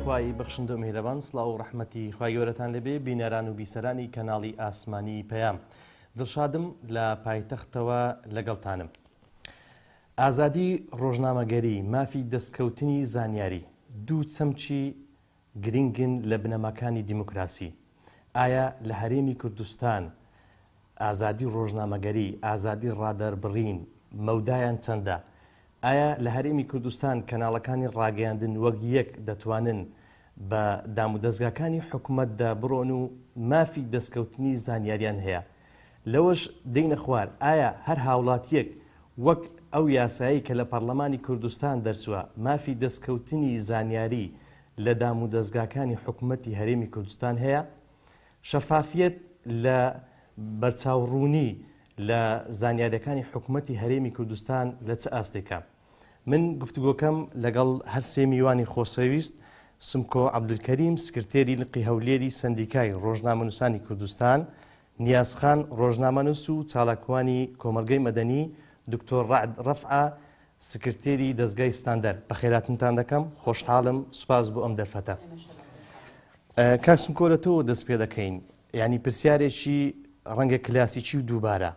خوای بەخشندە و میهرەبان سڵاو و ڕەحمەتی خوای گەورەتان لێبێ بینەران و بیسەرانی کەناڵی ئاسمانی پەیام دڵشادم لە پایتەختەوە لەگەڵتانم ئازادی ڕۆژنامەگەری مافی دەستکەوتنی زانیاری دوو چەمکی گرنگن لە بنەماکانی دیموکراسی. ئایا لە هەرێمی کوردستان ئازادی ڕۆژنامەگەری، ئازادی ڕادەربڕین مەودایان چەندە؟ ئایا لە هەرێمی کوردستان کەناڵەکانی ڕاگەیاندن وەک یەک دەتوانن بە دامودەزگاکانی حکومەتدا بڕۆن و مافی دەستکەوتنی زانیاریان هەیە؟ لەوەش دێینە خوار، ئایا هەر هاوڵاتییەک وەک ئەو یاسایەی کە لە پەڕلەمانی کوردستان دەرچووە مافی دەستکەوتنی زانیاری لە دامودەزگاکانی حکومەتی هەرێمی کوردستان هەیە؟ شەفافیەت لە بەرچاوڕوونی لە زانیاریەکانی حکومەتی هەرێمی کوردستان لە چ ئاستێکە؟ من گفتوگۆکەم لەگەڵ هەرسێ میوانی خۆشەویست سمکۆ عەبدولکەریم سکرتێری لقی هەولێری سەندیکای ڕۆژنامەنووسانی کوردستان، نیاز خان ڕۆژنامەنووس و چالاکوانی کۆمەڵگەی مەدەنی، دکتۆر ڕەعد ڕەفعە سکرتێری دەزگای ستاندەر. بەخێراتنتان دەکەم، خۆشحاڵم، سوپاس بۆ ئەم دەرفەتە. کاک سمکۆ لە تۆوە دەست پێ دەکەین، یانی پرسیارێکی ڕەنگە کلاسیکی و دووبارە،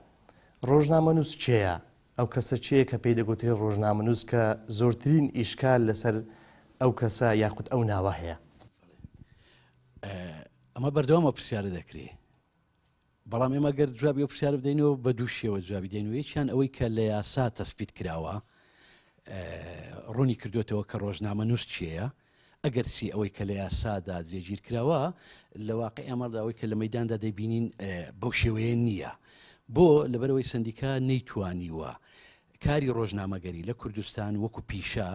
ڕۆژنامەنووس کێیە؟ ئەو کەسە کێیە کە پێی دەگوترێت ڕۆژنامەنووس کە زۆرترین ئیشکال لەسەر ئەو کەسە یاخود ئەو ناوە هەیە؟ ئەمە بەردەوام ئەو پرسیارە دەکرێ بەڵام ئێمە گەر جوابی ئەو پرسیارە بدەینەوە بە دوو شێوە جوابی دەینەوە یەکیان ئەوەی کە لە یاسا تەسبیت کراوە ڕوونی کردوێتەوە کە ڕۆژنامە نووس چێە ئەگەر چی ئەوەی کە لە یاسادا جێگیر کراوە لە واقع ئەمەدا ئەوەی کە لە مەداندا دەیبینین بەو شێوەیە نییە بۆ لەبەرەوەی سندیکا نەیتوانیوە کاری ڕۆژنامەگەری لە کوردستان وەکو پیشە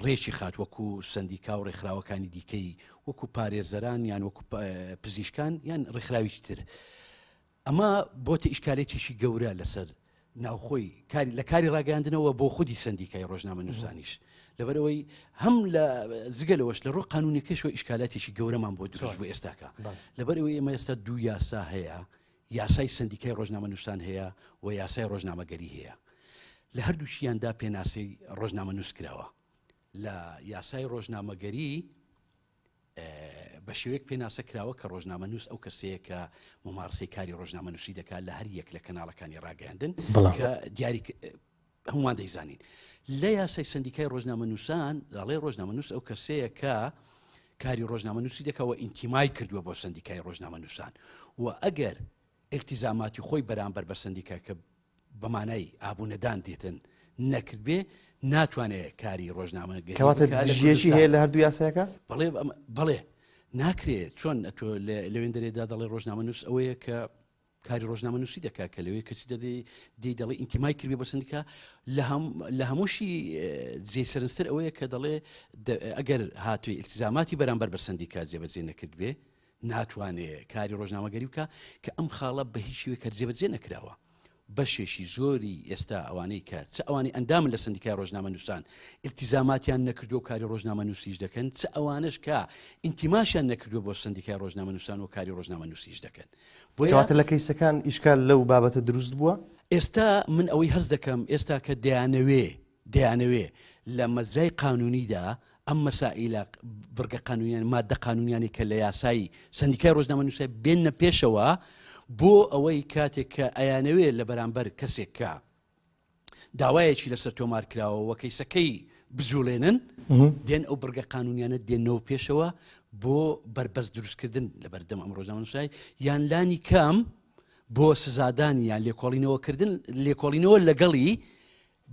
ڕێکی خات وەکو سەندیکا و ڕێکخراوەکانی دیکەی وەکو پارێزەران یان وەکو پزیشکان یان ڕێکخراویی تر. ئەمە بۆتە ئیشکالێتێکی گەورە لەسەر ناوخۆی کاری لە کاری ڕاگەیاندنەوە بۆ خودی سەندیکای ڕۆژنامەنووسانیش لەبەرئەوەی هەم لە جگە لەوەش لە ڕوو قانونیەکەشەوە ئیشکالاتێکی گەورەمان بۆ دروست بوو ئێستاکە لەبەرئەوەی ئێمە ئێستا دوو یاسا هەیە یاسای سەندیکای ڕۆژنامەنووسان هەیە و یاسای ڕۆژنامەگەری هەیە. لە هەردووکیاندا پێناسەی ڕۆژنامەنووس کراوە. لە یاسای ڕۆژنامەگەری بە شێوەیەک پێناسە کراوە کە ڕۆژنامەنووس ئەو کەسەیە کە ممارسەی کاری ڕۆژنامەنووسی دەکات لە هەر یەک لە کەناڵەکانی ڕاگەیاندن کە دیاری هەمووان دەیزانین. لە یاسای سەندیکای ڕۆژنامەنووسان دەڵێ ڕۆژنامەنووس ئەو کەسەیە کە کاری ڕۆژنامەنووسی دەکا و ئینتیمای کردووە بۆ سەندیکای ڕۆژنامەنووسان و ئەگەر ئیلتیزاماتی خۆی بەرامبەر بە سەندیکا کە بە مانای ئابوونەدان دێتن نەکردبێ ناتوانێت کاری ڕۆژنامەگەری کەواتە بکا لە دژیەکی کوردستان. هەیە لە هەردوو یاسایەکە؟ بەڵێ بەڵێ ناکرێت چۆن ئەتۆ لەوێندەرێدا دەڵێ ڕۆژنامەنووس ئەوەیە کە کاری ڕۆژنامەنووسی دەکات کە لەوێ کەچی دەدەی دێی دەڵێ ئینتیمای کردبێ بۆ سندیکا لە هەم لە هەمووشی جێ سەرنجتر ئەوەیە کە دەڵێ ئەگەر هاتووی ئیلتیزاماتی بەرامبەر بە سندیکا جێبەجێ نەکردبێ ناتوانێ کاری ڕۆژنامەگەری بکە کە ئەم خاڵە بە هیچ شێوەیەک هەر جێبەجێ نەکراوە بەشێکی زۆری ئێستا ئەوانەی کە چ ئەوانەی ئەندامن لە سەندیکای ڕۆژنامەنووسان ئیلتیزاماتیان نەکردووە و کاری ڕۆژنامەنووسیش دەکەن، چ ئەوانەش کە ئینتیماشیان نەکردووە بۆ سەندیکای ڕۆژنامەنووسان و کاری ڕۆژنامەنووسیش دەکەن. بۆیە. کەواتە لە کەیسەکان ئیشکال لەو بابەتە دروست بووە؟ ئێستا من ئەوەی هەست دەکەم ئێستا کە دەیانەوێ دەیانەوێ لە مەزرای قانوونیدا ئەم مەسائیلە بڕگە قانونیان مادە قانونیانی کە لە یاسایی سندیکای ڕۆژنامەنووسە بێنە پێشەوە بۆ ئەوەی کاتێک کە ئەیانەوێ لە بەرامبەر کەسێک کە داوایەکی لەسەر تۆمار کراوە وە کەیسەکەی بجوڵێنن دێن ئەو بڕگە قانونیانە دێنەوە پێشەوە بۆ بربەست دروستکردن لە بەردەم ئەم ڕۆژنامەنووسای یان لانی کەم بۆ سزادانی یان لێکۆڵینەوەکردن لێکۆڵینەوە لەگەڵی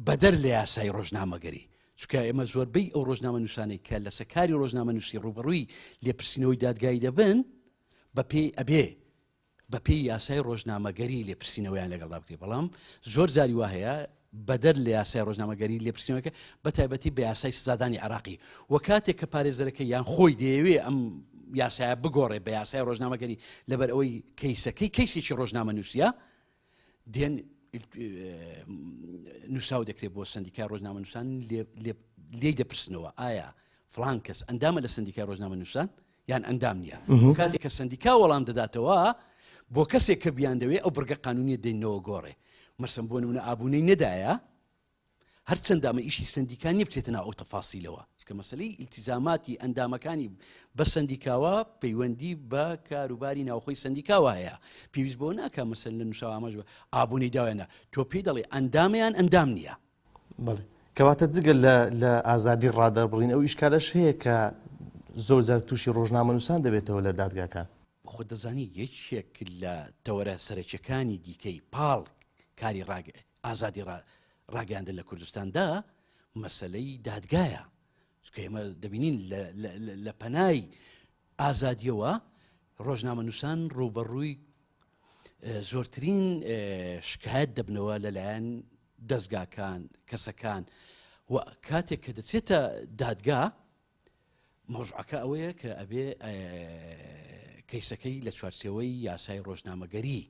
بەدەر لە یاسای ڕۆژنامەگەری، چونکە ئێمە زۆربەی ئەو ڕۆژنامەنووسانەی کە لەسەر کاری ڕۆژنامەنووسی ڕووبەڕووی لێپرسینەوەی دادگایی دەبن، بەپێی ئەبێ بەپێی یاسای ڕۆژنامەگەری لێپرسینەوەیان لەگەڵدا بکرێت، بەڵام زۆر جاری وا هەیە بەدەر لە یاسای ڕۆژنامەگەری لێپرسینەوەکە بە تایبەتی بە یاسای سزادانی عێراقی و کاتێک کە پارێزەرەکە یان خۆی دەیەوێ ئەم یاسایە بگۆڕێ بە یاسای ڕۆژنامەگەری لەبەر ئەوەی کەیسەکەی کەیسێکی ڕۆژنامەنووسیە دێن نووساو دەکرێت بۆ سندیکای ڕۆژنامەنووسان لێی دەپرسنەوە ئایا فلان کەس ئەندامە لە سندیکای ڕۆژنامەنووسان یان ئەندام نییە کاتێک کە سندیکا وەڵام دەداتەوە بۆ کەسێک کە بیان دەوێ ئەو بڕگە قانونیە دێنەوە گۆڕێ مەسم بۆ نمونە ئابوونەی نەدایە. هەرچەندە ئەمە ئیشی سەندیکا نیە بچێتە ناو ئەو تەفاسیلەوە، چونکە مەسەلەی ئیلتیزاماتی ئەندامەکانی بە سەندیکاوە پەیوەندی بە کاروباری ناوخۆی سەندیکاوە هەیە، پێویست بەوە ناکا مەسەلەن لە نووسراوە ئاماژە بە ئابوونەی داوە نا، تۆ پێی دەڵێی ئەندامە یان ئەندام نییە. بەڵێ کەواتە جگە لە لە ئازادی ڕادەربڕین ئەو ئیشکالەش هەیە کە زۆر جار تووشی ڕۆژنامەنووسان دەبێتەوە لە دادگاکان. خۆت دەزانی یەکێک لە تەوەرە سەرەکیەکانی دیکەی پاڵ کاری ئازادی ڕاگەیاندن لە کوردستاندا مەسەلەی دادگایە چونکە ئێمە دەبینین لە پەنای ئازادیەوە ڕۆژنامەنووسان ڕووبەڕووی زۆرترین شکایەت دەبنەوە لەلایەن دەستگاکان کەسەکان و کاتێک کە دەچێتە دادگا مەوزوعەکە ئەوەیە کە ئەبێ کەیسەکەی لە چوارچێوەی یاسای ڕۆژنامەگەری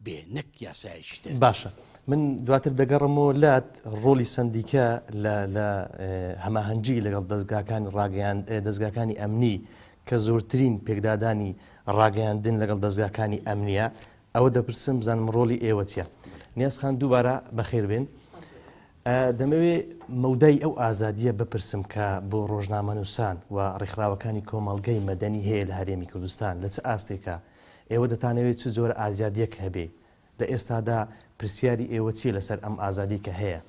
بێ نەک یاسایەکی تر. باشە من دواتر دەگەڕمەوە لات ڕۆڵی سەندیکا لە لە هەماهەنگی لەگەڵ دەزگاکانی ڕاگەیاند دەزگاکانی ئەمنی کە زۆرترین پێکدادانی ڕاگەیاندن لەگەڵ دەزگاکانی ئەمنیە ئەوە دەپرسم بزانم ڕۆڵی ئێوە چیە. نیاز خان دووبارە بەخێر بێن. دەمەوێ مەودای ئەو ئازادییە بپرسم کە بۆ ڕۆژنامەنووسان و ڕێکخراوەکانی کۆمەڵگەی مەدەنی هەیە لە هەرێمی کوردستان لە چ ئاستێکە؟ ئێوە دەتانەوێ چ جۆرە ئازیادییەک هەبێ؟ لە ئێستادا پرسیاری ئێوە چییە لەسەر ئەم ئازادیەی کە هەیە؟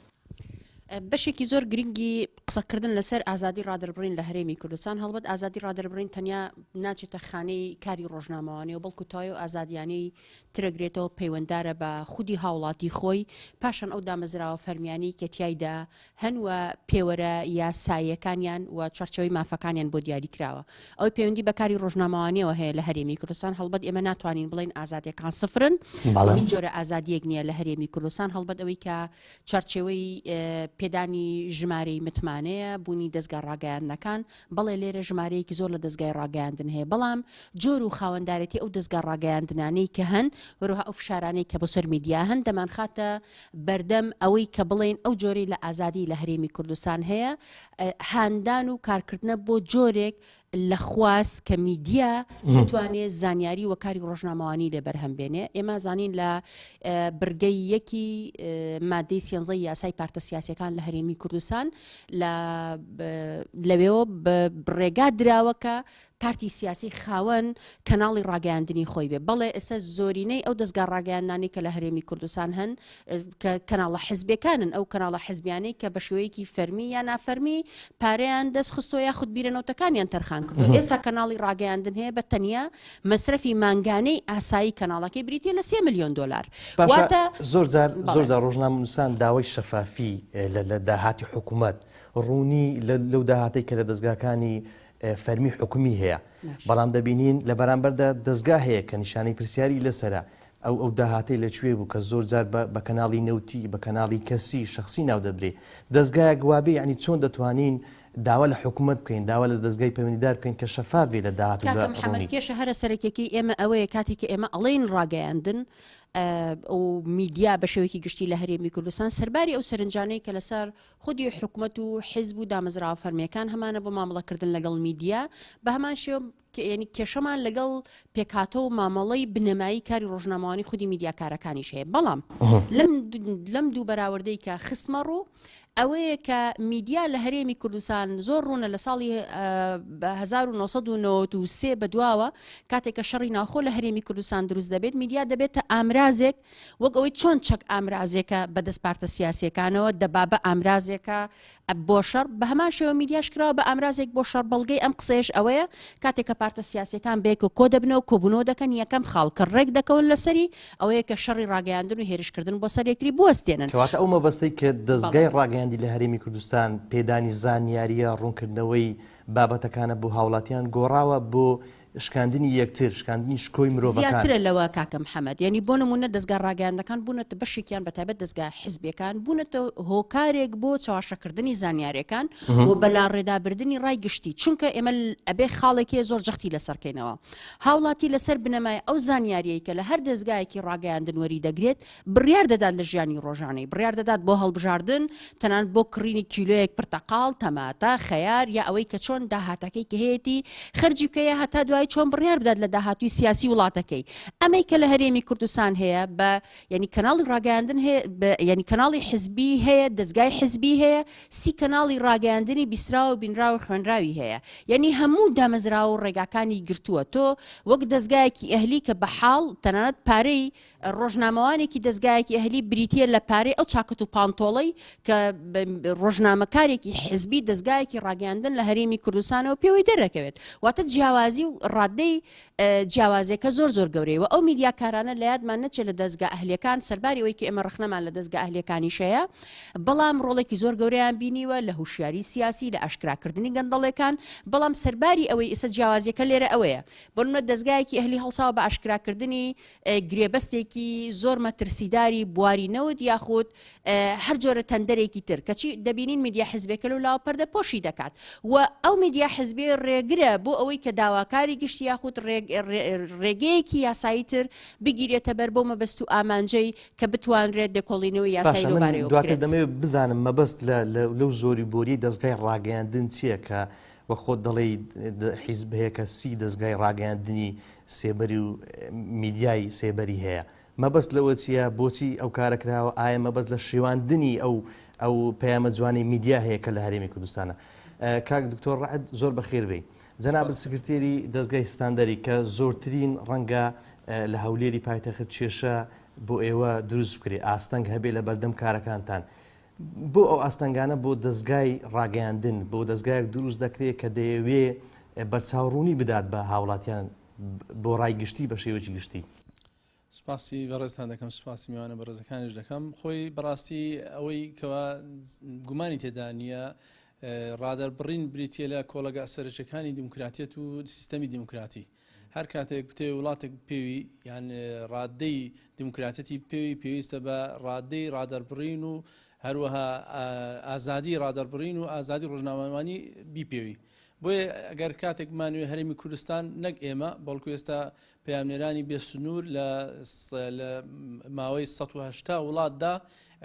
بەشێکی زۆر گرنگی قسەکردن لەسەر ئازادی ڕادەربڕین لە هەرێمی کوردستان هەڵبەت ئازادی ڕادەربڕین تەنیا ناچێتە خانەی کاری ڕۆژنامەوانی و بەڵکو تای و ئازادیانەی ترەگرێتەوە پەیوەندارە بە خودی هاوڵاتی خۆی، پاشان ئەو دامەزراوە فەرمیانەی کە تیایدا هەن و پێوەرە یاساییەکانیان و چوارچێوەی مافەکانیان بۆ دیاری کراوە. ئەوەی پەیوەندی بە کاری ڕۆژنامەوانیەوە هەیە لە هەرێمی کوردستان هەڵبەت ئێمە ناتوانین بڵێین ئازادیەکان سفرن، هیچ جۆرە ئازادیەک نییە لە هەرێمی کوردستان، هەڵبەت ئەوەی کە چوارچێوەی پێدانی ژمارەی متمانەیە، بوونی دەزگا ڕاگەیاندنەکان، بەڵێ لێرە ژمارەیەکی زۆر لە دەزگای ڕاگەیاندن هەیە، بەڵام جۆر و خاوەندارێتی ئەو دەزگا ڕاگەیاندنانەی کە هەن، هەروەها ئەو فشارانەی کە بۆ سەر میدیا هەن، دەمانخاتە بەردەم ئەوەی کە بڵێین ئەو جۆرەی لە ئازادی لە هەرێمی کوردستان هەیە، هاندان و کارکردنە بۆ جۆرێک لە خواست کە میدیا بتوانێ زانیاری و کاری ڕۆژنامەوانی لێ بەرهەم بێنێ. ئێمە زانین لە بڕگەی یەکی مادەی سێنزەی یاسای پارتە سیاسیەکان لە هەرێمی کوردستان لە لەوێوە ڕێگا دراوە کە پارتی سیاسی خاوەن کەناڵی ڕاگەیاندنی خۆی بێ. بەڵێ ئێستا زۆرینەی ئەو دەزگا ڕاگەیاندنانەی کە لە هەرێمی کوردستان هەن کە کەناڵە حزبیەکانن، ئەو کەناڵە حزبیانەی کە بە شێوەیەکی فەرمی یا نافەرمی پارەیان دەست خستووە یاخود بیرە نەوتەکانیان تەرخان کردووە. ئێستا کەناڵی ڕاگەیاندن هەیە بە تەنیا مەسرەفی مانگانەی ئاسایی کەناڵەکەی بریتیە لە سێ ملیۆن دۆلار. باشە واتە زۆر جار زۆر جار ڕۆژنامەنووسان داوای شەفافی لە داهاتی حکوومەت، ڕوونی لەو داهاتەی کە لە دەزگاکانی فەرمی حکومی هەیە، بەڵام دەبینین لە بەرامبەردا دەزگا هەیە کە نیشانەی پرسیاری لەسەرە، ئەو ئەو داهاتەی لە کوێ بوو کە زۆر جار بە بە کەناڵی نەوتی، بە کەناڵی کەسی، شەخسی ناو دەبرێ. دەزگایەک وابێ یانی چۆن دەتوانین داوا لە حکومەت بکەین، داوا لە دەزگای پەیوەندیدار بکەین کە شەفاف بێ لە داهات و لە کاکە محەمەد ڕوونی. کێشە هەرە سەرەکیەکەی ئێمە ئەوەیە کاتێک کە ئێمە ئەڵێین ڕاگەیاندن و میدیا بە شێوەیەکی گشتی لە هەرێمی کوردستان سەرباری ئەو سەرنجانەی کە لەسەر خودی حکومەت و حیزب و دامەزراوە فەرمیەکان هەمانە بۆ مامەڵەکردن لەگەڵ میدیا بە هەمان شێوە یانی کێشەمان لەگەڵ پێکهاتە و مامەڵەی بنەمایی کاری ڕۆژنامەوانی خودی میدیاکارەکانیش هەیە بەڵام لەم لەم دوو بەراوردەی کە خستمە ڕوو ئەوەیە کە میدیا لە هەرێمی کوردستان زۆر ڕوونە لە ساڵی 1993 بەدواوە کاتێک کە شەڕی ناوخۆ لە هەرێمی کوردستان دروست دەبێت میدیا دەبێتە ئامرازێک وەک ئەوەی چۆن چەک ئامرازێکە بەدەست پارتە سیاسیەکانەوە، دەبابە ئامرازێکە بۆ شەڕ، بە هەمان شێوە میدیاش کراوە بە ئامرازێک بۆ شەڕ، بەڵگەی ئەم قسەیەش ئەوەیە کاتێک کە پارتە سیاسیەکان بەیەکەوە کۆدەبنەوە کۆبوونەوە دەکەن یەکەم خاڵ کە ڕێک دەکەون لەسەری ئەوەیە کە شەڕی ڕاگەیاندن و هێرشکردن بۆ سەر یەکتری بوەستێنن. کەواتە ئەو مەبەستەی کە دەزگای ڕاگەیاندی لە هەرێمی کوردستان پێدانی زانیارییە، ڕوونکردنەوەی بابەتەکانە بۆ هاوڵاتیان گۆڕاوە بۆ شکاندنی یەکتر، شکاندنی شکۆی مرۆڤەکان. زیاترە لەوە کاکە محەمەد، یانی بۆ نموونە دەزگا ڕاگەیاندنەکان بوونەتە بەشێکیان بە تایبەت دەزگا حیزبیەکان بوونەتە هۆکارێک بۆ چەواشەکردنی زانیارەکان و بەلاڕێدابردنی ڕای گشتی، چونکە ئێمە ئەبێ خاڵێک هەیە زۆر جەختی لەسەر کەینەوە هاوڵاتی لەسەر بنەمای ئەو زانیاریەی کە لە هەر دەزگایەکی ڕاگەیاندن وەری دەگرێت بڕیار دەدات لە ژیانی ڕۆژانەی، بڕیار دەدات بۆ هەڵبژاردن، تەنانەت بۆ کڕینی کیلۆیەک پرتەقاڵ، تەماتە، خەیار یا ئەوەی کە چۆن داهاتەکەی کە هەیەتی خەرجی بکە یا هەتا دوایی. دوایی چۆن بڕیار بدات لە داهاتووی سیاسی وڵاتەکەی. ئەمەی کە لە هەرێمی کوردستان هەیە بە یانی کەناڵی ڕاگەیاندن هەیە بە یانی کەناڵی حزبی هەیە، دەزگای حزبی هەیە، سی کەناڵی ڕاگەیاندنی بیستراو و بینراو و خوێنراوی هەیە. یانی هەموو دامەزراوە و ڕێگاکانی گرتووە. تۆ وەک دەزگایەکی ئەهلی کە بە حاڵ تەنانەت پارەی ڕۆژنامەوانێکی دەزگایەکی ئەهلی بریتییە لە پارەی ئەو چاکەت و پانتۆڵەی کە ڕۆژنامەکارێکی حزبی دەزگایەکی ڕاگەیاندن لە هەرێمی کوردستانەوە پێوەی دەردەکەوێت. واتە جیاوازی و ڕادەی جیاوازیەکە زۆر زۆر گەورەیە و ئەو میدیاکارانە لە یادمان نەچێت لە دەزگا ئەهلیەکان سەرباری ئەوەی کە ئێمە ڕەخنەمان لە دەزگا ئەهلیەکانیش هەیە بەڵام ڕۆڵێکی زۆر گەورەیان بینیوە لە هوشیاری سیاسی لە ئاشکراکردنی گەندەڵێکان بەڵام سەرباری ئەوەی ئێستا جیاوازیەکە لێرە ئەوەیە بۆ نمونە دەزگایەکی ئەهلی هەڵساوە بە ئاشکراکردنی گرێبەستێکی زۆر مەترسیداری بواری نەوت یاخود هەر جۆرە تەندەرێکی تر کەچی دەبینین میدیا حزبێکە لەو لاوە پەردە پۆشی دەکات و ئەو میدیا حزبێ ڕێگرە بۆ ئەوەی کە داواکاری گشتی یاخود ڕێگەیەکی یاسایی تر بگیرێتە بەر بۆ مەبەست و ئامانجەی کە بتوانرێت لێکۆڵینەوەی یاسایی باشە من لەوبارەیەوە دواتر بکرێت. دەمەوێت بزانم مەبەست لە لەو زۆری بۆریەی دەزگای ڕاگەیاندن چییە کە وەک خۆت دەڵێی حیزب هەیە کە سی دەزگای ڕاگەیاندنی سێبەری و میدیای سێبەری هەیە مەبەست لەوە چییە؟ بۆچی ئەو کارە کراوە؟ ئایا مەبەست لە شێواندنی ئەو ئەو پەیامە جوانەی میدیا هەیە کە لە هەرێمی کوردستانە؟ کاک دکتۆر ڕەعد زۆر بەخێر بێی. جەنابت سکرتێری دەزگای ستاندەری کە زۆرترین ڕەنگە لە هەولێری پایتەخت کێشە بۆ ئێوە دروست بکرێ، ئاستەنگ هەبێ لە بەردەم کارەکانتان. بۆ ئەو ئاستەنگانە بۆ دەزگای ڕاگەیاندن، بۆ دەزگایەک دروست دەکرێ کە دەیەوێ بەرچاوڕوونی بدات بە هاوڵاتیان بۆ ڕای گشتی بە شێوەیەکی گشتی؟ سوپاسی بەڕێزتان دەکەم، سوپاسی میوانە بەڕێزەکانیش دەکەم. خۆی بەڕاستی ئەوەی کەوا گومانی تێدا نییە ڕادەربڕین بریتییە لە کۆڵەگە سەرەکیەکانی دیموکراتیەت و سیستەمی دیموکراتی. هەر کاتێک بتەوێ وڵاتێک بپێوی یان ڕادەی دیموکراتیەتی بپێوی پێویستە بە ڕادەی ڕادەربڕین و هەروەها ئازادی ڕادەربڕین و ئازادی ڕۆژنامەوانی بیپێوی. بۆیە ئەگەر کاتێک بمانەوێ هەرێمی کوردستان نەک ئێمە بەڵکو ئێستا پەیامنێرانی بێ سنوور لە لە ماوەی 180 وڵاتدا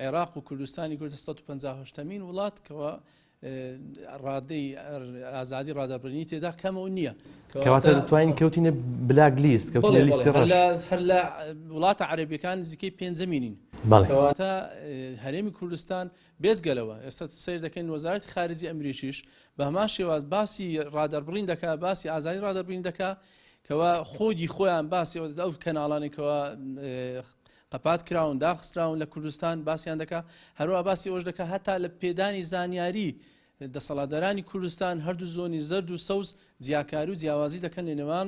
عێراق و کوردستانی کردە 158 مین وڵات کەوا ڕادەی ئازادی ڕادەربڕینی تێدا کەمە و نییە. کەواتە دەتوانین کەوتینە black list، کەوتینە لیستی ڕەش. هەر لە وڵاتە عەرەبیەکان نزیکەی پێنجەمینین. کەواتە هەرێمی کوردستان بێجگە لەوە ئێستا سەیر دەکەین وەزارەتی خارجی ئەمریکیش بە هەمان شێواز باسی ڕادەربڕین دەکا، باسی ئازادی ڕادەربڕین دەکا، کەوا خۆدی خۆیان باسی ئەو کەناڵانەی کەوا قەپات کراون، داخستراون لە کوردستان باسیان دەکا، هەروەها باسی ئەوەش دەکا هەتا لە پێدانی زانیاری دەسەڵاتدارانی کوردستان هەردوو زۆنی زەرد و سەوز جیاکاری و جیاوازی دەکەن لە نێوان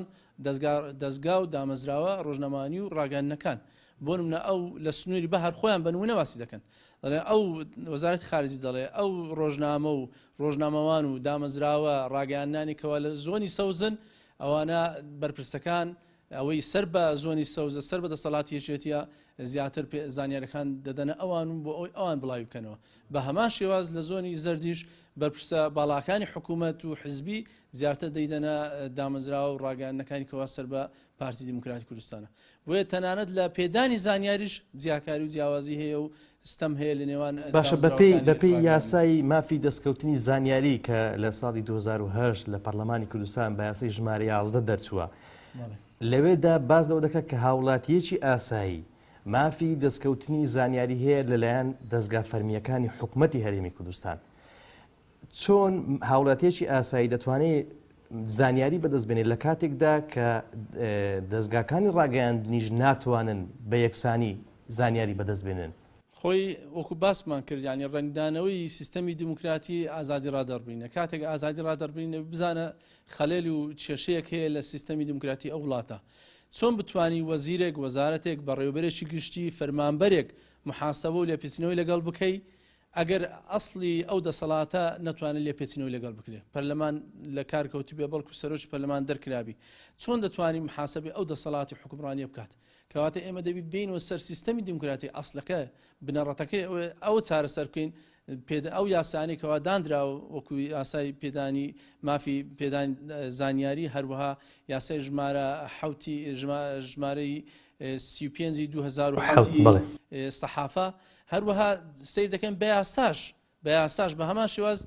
دەزگا و دامەزراوە ڕۆژنامەوانی و ڕاگەیاندنەکان. بۆ نمونە ئەو لە سنووری بەهار خۆیان بە نمونە باسی دەکەن دەڵێن ئەو وەزارەتی خارجی دەڵێ ئەو ڕۆژنامە و ڕۆژنامەوان و دامەزراوە ڕاگەیاندنانی کەوا لە زۆنی سەوزن ئەوانە بەرپرسەکان ئەوەی سەر بە زۆنی سەوزە سەر بە دەسەڵاتی یەکێتیە زیاتر زانیارەکان دەدەنە ئەوان و بۆ ئەوەی ئەوان بڵاوی بکەنەوە بە هەمان شێواز لە زۆنی زەردیش بەرپرسە باڵاکانی حکوومەت و حزبی زیاتر دەیدەنە دامەزراوە و ڕاگەیاندنەکانی کەوا سەر بە پارتی دیموکراتی کوردستانە. بۆیە تەنانەت لە پێدانی زانیاریش جیاکاری و جیاوازی هەیە و ستەم هەیە لە نێوان باشە بەپێی دامەزراوەکانی بەپێی ڕاگەیاندن. یاسای مافی دەستکەوتنی زانیاری کە لە ساڵی 2008 لە پەرلەمانی کوردستان بە یاسای ژمارە 11 دەرچووە بەڵێ. لەوێدا باس لەوە دەکات کە هاوڵاتییەکی ئاسایی مافی دەستکەوتنی زانیاری هەیە لەلایەن دەزگا فەرمییەکانی حکومەتی هەرێمی کوردستان چۆن هاوڵاتیەکی ئاسایی دەتوانێت زانیاری بەدەست بێنێت لە کاتێکدا کە دەزگاکانی ڕاگەیاندنیش ناتوانن بە یەکسانی زانیاری بەدەست بێنن؟ خۆی وەکو باسمان کرد یانی ڕەنگدانەوەی سیستەمی دیموکراتی ئازادی ڕادەربڕینە، کاتێک ئازادی ڕادەربڕین نەبی بزانە خەلێل و کێشەیەک هەیە لە سیستەمی دیموکراتی ئەو وڵاتە. چۆن بتوانی وەزیرێک، وەزارەتێک، بەڕێوەبەرێکی گشتی، فەرمانبەرێک محاسەبە و لێپێچینەوەی لەگەڵ بکەی ئەگەر ئەسڵی ئەو دەسەڵاتە نەتوانێت لێپێچینەوەی لەگەڵ بکرێت، پەرلەمان لە کار کەوتبێ، بەڵکو سەرۆکی پەرلەمان دەرکرابی، چۆن دەتوانی محاسەبەی ئەو دەسەڵاتی حوکمڕانیە بکات؟ کەواتە ئێمە دەبی بێینەوە سەر سیستەمی دیموکراتی، ئەسڵەکە، بنەڕەتەکەی ئەوەیە ئەوە چارەسەر بکەین، پێدا ئەو یاسانەی کەوا دانراوە وەکو یاسای پێدانی مافی پێدانی زانیاری، هەروەها یاسای ژمارە حەوتی ژمارەی 35 ی 2007 بەڵێ. ی سەحافە، هەروەها سەیر دەکەین بە یاساش بە یاساش بە هەمان شێواز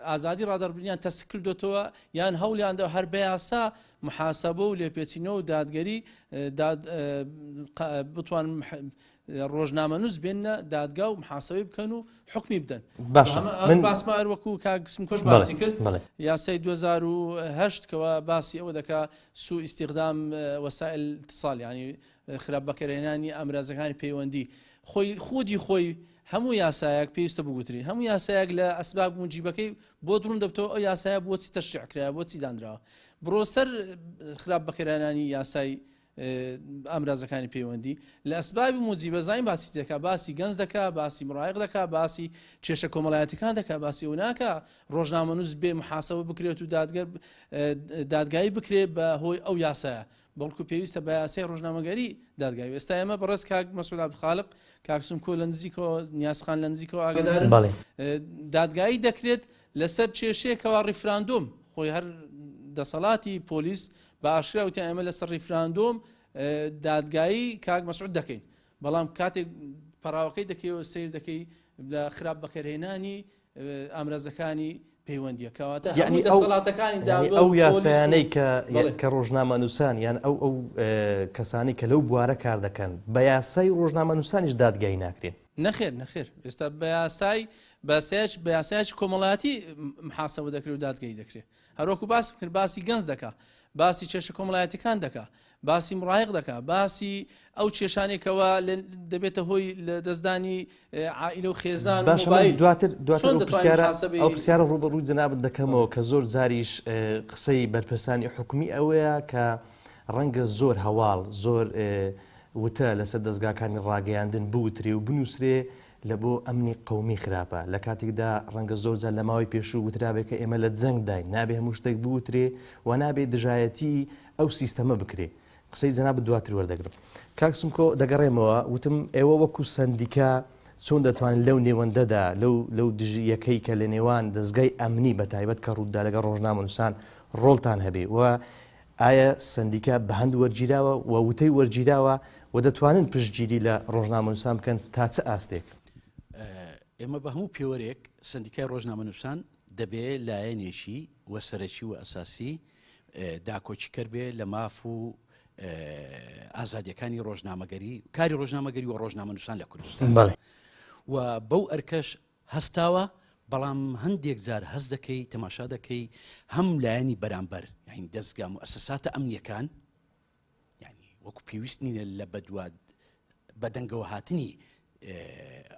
ئازادی ڕادەربڕینیان تەسک کردۆتەوە یان هەوڵیان دا هەر بە یاسا محاسبە و لێپێچینەوە و دادگەری بتوان ڕۆژنامەنووس بێنە دادگا و محاسبەی بکەن و حکمی بدەن باشە من باسمە هەر وەکو کاک سمکۆش باسی کرد یاسای 2008 کەەوە باسی ئەوە دەکا سوء استخدام وسائل اتصال یعنی خراپ بەکارهێنانی ئامرازەکانی پەیوەندی خۆی خودی خۆی هەموو یاسایەک پێویستە بگوتری هەموو یاسایەک لە ئەسباب موجیبەکەی بۆت ڕوون دەبتەوە ئەو یاسایە بۆچی تەشریع کرایە بۆچی دانراوە بڕۆ سەر خراپ بەکارهێنانی یاسای ئامرازەکانی پەیوەندی لە ئەسبابی موجیبە زین باسی دەکا باسی گەنج دەکا باسی مڕایق دەکا باسی کێشە کۆمەڵایەتەکان دەکا باسی ئەو ناکا ڕۆژنامەنووس بێ محاسبە بکرێت و دادگەر دادگایی بکرێت بە هۆی ئەو یاسایە بەڵکو پێویستە بە یاسای ڕۆژنامەگەری دادگای ئێستا ئێمە بەڕێز کاک مەسعود عەبدولخالق کاک سمکۆ لە نزیکەوە نیاز خان لە نزیکەوە ئاگادارن بەڵێ. دادگایی دەکرێت لەسەر کێشەیەکەوە ڕیفراندۆم خۆی هەر دەسەڵاتی پۆلیس بە ئاشکرا وتیان ئێمە لەسەر ڕیفراندۆم دادگایی کاک مەسعود دەکەین بەڵام کاتێک پەراوەکەی دەکەیەوە سیر دەکەی لە خراپ بەکارهێنانی ئامرازەکانی پەیوەندیە کەواتە یەعنی هەموو دەسەڵاتەکانی یەعنی دادوەر ئەو و پۆلیس و یاسایانەی کە بەڵێ. کە ڕۆژنامەنووسان یان ئەو ئەو کەسانەی کە لەو بوارە کار دەکەن بە یاسای ڕۆژنامەنووسانیش دادگایی ناکرێن. نەخێر نەخێر ئێستا بە یاسای بە یاسایەکی بە یاسایەکی کۆمەڵایەتی محاسەبە دەکرێ و دادگایی دەکرێ هەروەکو باسم کرد باسی گەنج دەکا باسی کێشە کۆمەڵایەتیەکان دەکا باسی مڕایق دەکا باسی ئەو کێشانەی کەوا دەبێتە هۆی لە دەستدانی عائیلە و خێزان و باشە من مۆبایل دواتر دواتر چۆن ئەو دەتوانین پرسیارە ئەو محاسبەی پرسیارە ڕووبەڕووی جەنابت دەکەمەوە کە زۆر جاریش قسەی بەرپرسانی حکومی ئەوەیە کە ڕەنگە زۆر هەواڵ زۆر وتە لەسەر دەزگاکانی ڕاگەیاندن بوترێ و بنووسرێ لە بۆ ئەمنی قەومی خراپە، لە کاتێکدا ڕەنگە زۆر جار لە ماوەی پێشوو وترابێ کە ئێمە لە جەنگداین، نابێ هەموو شتێک بوترێ و نابێ دژایەتی ئەو سیستەمە بکرێ. قسەی جەنابت دواتر وەردەگرم. کاک سمکۆ دەگەڕێمەوە، وتم ئێوە وەکو سەندیکا چۆن دەتوانن لەو نێوەندەدا، لەو لەو دژییەکەی کە لە نێوان دەزگای ئەمنی بە تایبەت کە ڕووتدا لەگەڵ ڕۆژنامەنووسان ڕۆڵتان هەبێ و ئایا سەندیکا بە هەند وەرگیراوە و وتەی وەرگیراوە و دەتوانن پشتگیری لە ڕۆژنامەنووسان بکەن تا چ ئاستێک؟ ئێمە بە هەموو پێوەرێک سەندیکای ڕۆژنامەنووسان دەبێ لایەنێکی و سەرەکی و ئەساسی داکۆکیکەر بێ لە ماف و ئازادیەکانی ڕۆژنامەگەری کاری ڕۆژنامەگەری و ڕۆژنامەنووسان لە کوردستان و بەو ئەرکەش هەستاوە بەڵام هەندێک جار هەست دەکەی تەماشا دەکەی هەم لایەنی بەرامبەر یعنی دەستگا موئەسەساتە ئەمنیەکان یعنی وەکو پێویست نینە لە بەدواد بەدەنگەوە هاتنی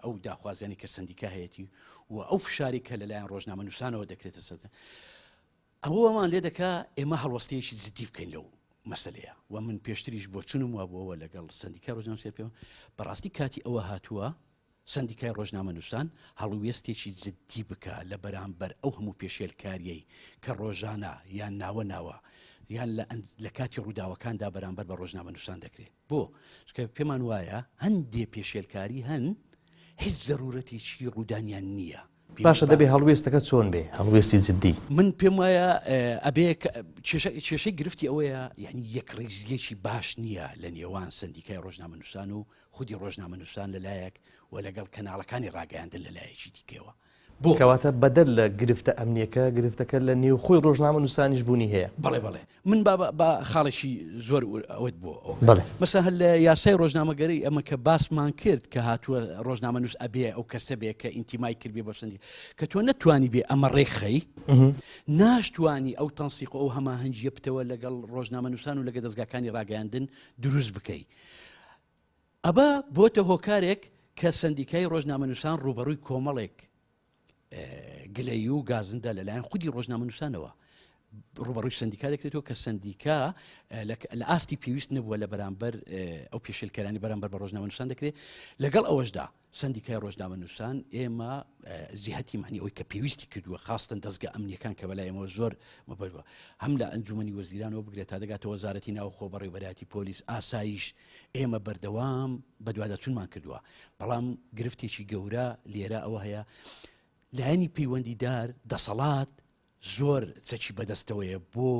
ئەو داخوازیانی کە سندیکا هەیەی و ئەو فشاری کە لەلایەن ڕۆژنامە نووسانەوە دەکرێتە سەر ئەوە وامان لێ دەکا ئێمە هەڵوەستەیەکی جدی بکەین لەو مەسەلەیە و من پێشتریش بۆچونم وابووەوە لەگەڵ سندیکای ڕۆژنامەنووسان پێوە بەڕاستی کاتی ئەوە هاتووە سەندیکای ڕۆژنامەنووسان هەڵوێستێکی جددی بکا لە بەرامبەر ئەو هەموو پێشێلکارییەی کە ڕۆژانە یان ناوە ناوە یان لە کاتی ڕووداوەکاندا بەرامبەر بە ڕۆژنامەنووسان دەکرێت. بۆ؟ چونکە پێمان وایە هەندێ پێشێلکاری هەن هیچ زەرورەتێکی ڕوودانیان نییە. باشە دەبێ هەڵوێستەکە چۆن بێ؟ هەڵوێستی جدی؟ من پێم وایە ئەبێ کێشەی گرفتی ئەوەیە یعنی یەکڕیزییەکی باش نییە لە نێوان سەندیکای ڕۆژنامەنووسان و خودی ڕۆژنامەنووسان لە لایەک و لەگەڵ کەناڵەکانی ڕاگەیاندن لە لایەکی دیکەوە. بۆ؟ کەواتە بەدەر لە گرفتە ئەمنییەکە، گرفتەکە لە نێوخۆی ڕۆژنامەنووسانیش بوونی هەیە. بەڵێ بەڵێ. من با با خاڵێکی زۆر ئەوەت بۆ ئەوە بکەم. بەڵێ. مەسەلەن هەر لە یاسای ڕۆژنامەگەری ئەمە کە باسمان کرد کە هاتووە ڕۆژنامەنووس ئەبێ ئەو کەسە بێ کە ئینتیمای کردبێ بۆ سەندیکا کە تۆ نەتوانی بێ ئەمە ڕێکخەی ناشتوانی ئەو تەنسیق و ئەو هەماهەنگییە بتەوە لەگەڵ ڕۆژنامەنووسان و لەگە دەزگاکانی ڕاگەیاندن دروست بکەی. ئەمە بۆتە هۆکارێک کە سەندیکای ڕۆژنامەنووسان ڕووبەڕووی کۆمەڵێک گلەیی و گازندە لەلایەن خودی ڕۆژنامەنووسانەوە ڕوبەڕووی سندیکا دەکرێتەوە کە سندیکا لە ئاستی پێویست نەبووە لە بەرامبەر ئەو پێشلکەرانی بەرامبەر بە ڕۆژنامەنووسان دەکرێت لەگەڵ ئەوەشدا سەندیکای ڕۆژنامەنووسان ئێمە جیهەتی معنی ئەوەی کە پێویستی کردووە خاستن دەستگە ئەمنیەکان کە بەلای ئێمەوە زۆر مەبەست بووە هەم لە ئەنجومەنی وەزیرانەوە بگرێت تا دەگاتە وەزارەتی ناوخۆ بەڕێوەبەرایەتی پۆلیس ئاسایش ئێمە بەردەوام بەدواداچوونمان کردووە بەڵام گرفتێکی گەورە لێرە ئەوە هەیە لایەنی پەیوەندیدار دەسەڵات زۆر چەکی بەدەستەوەیە بۆ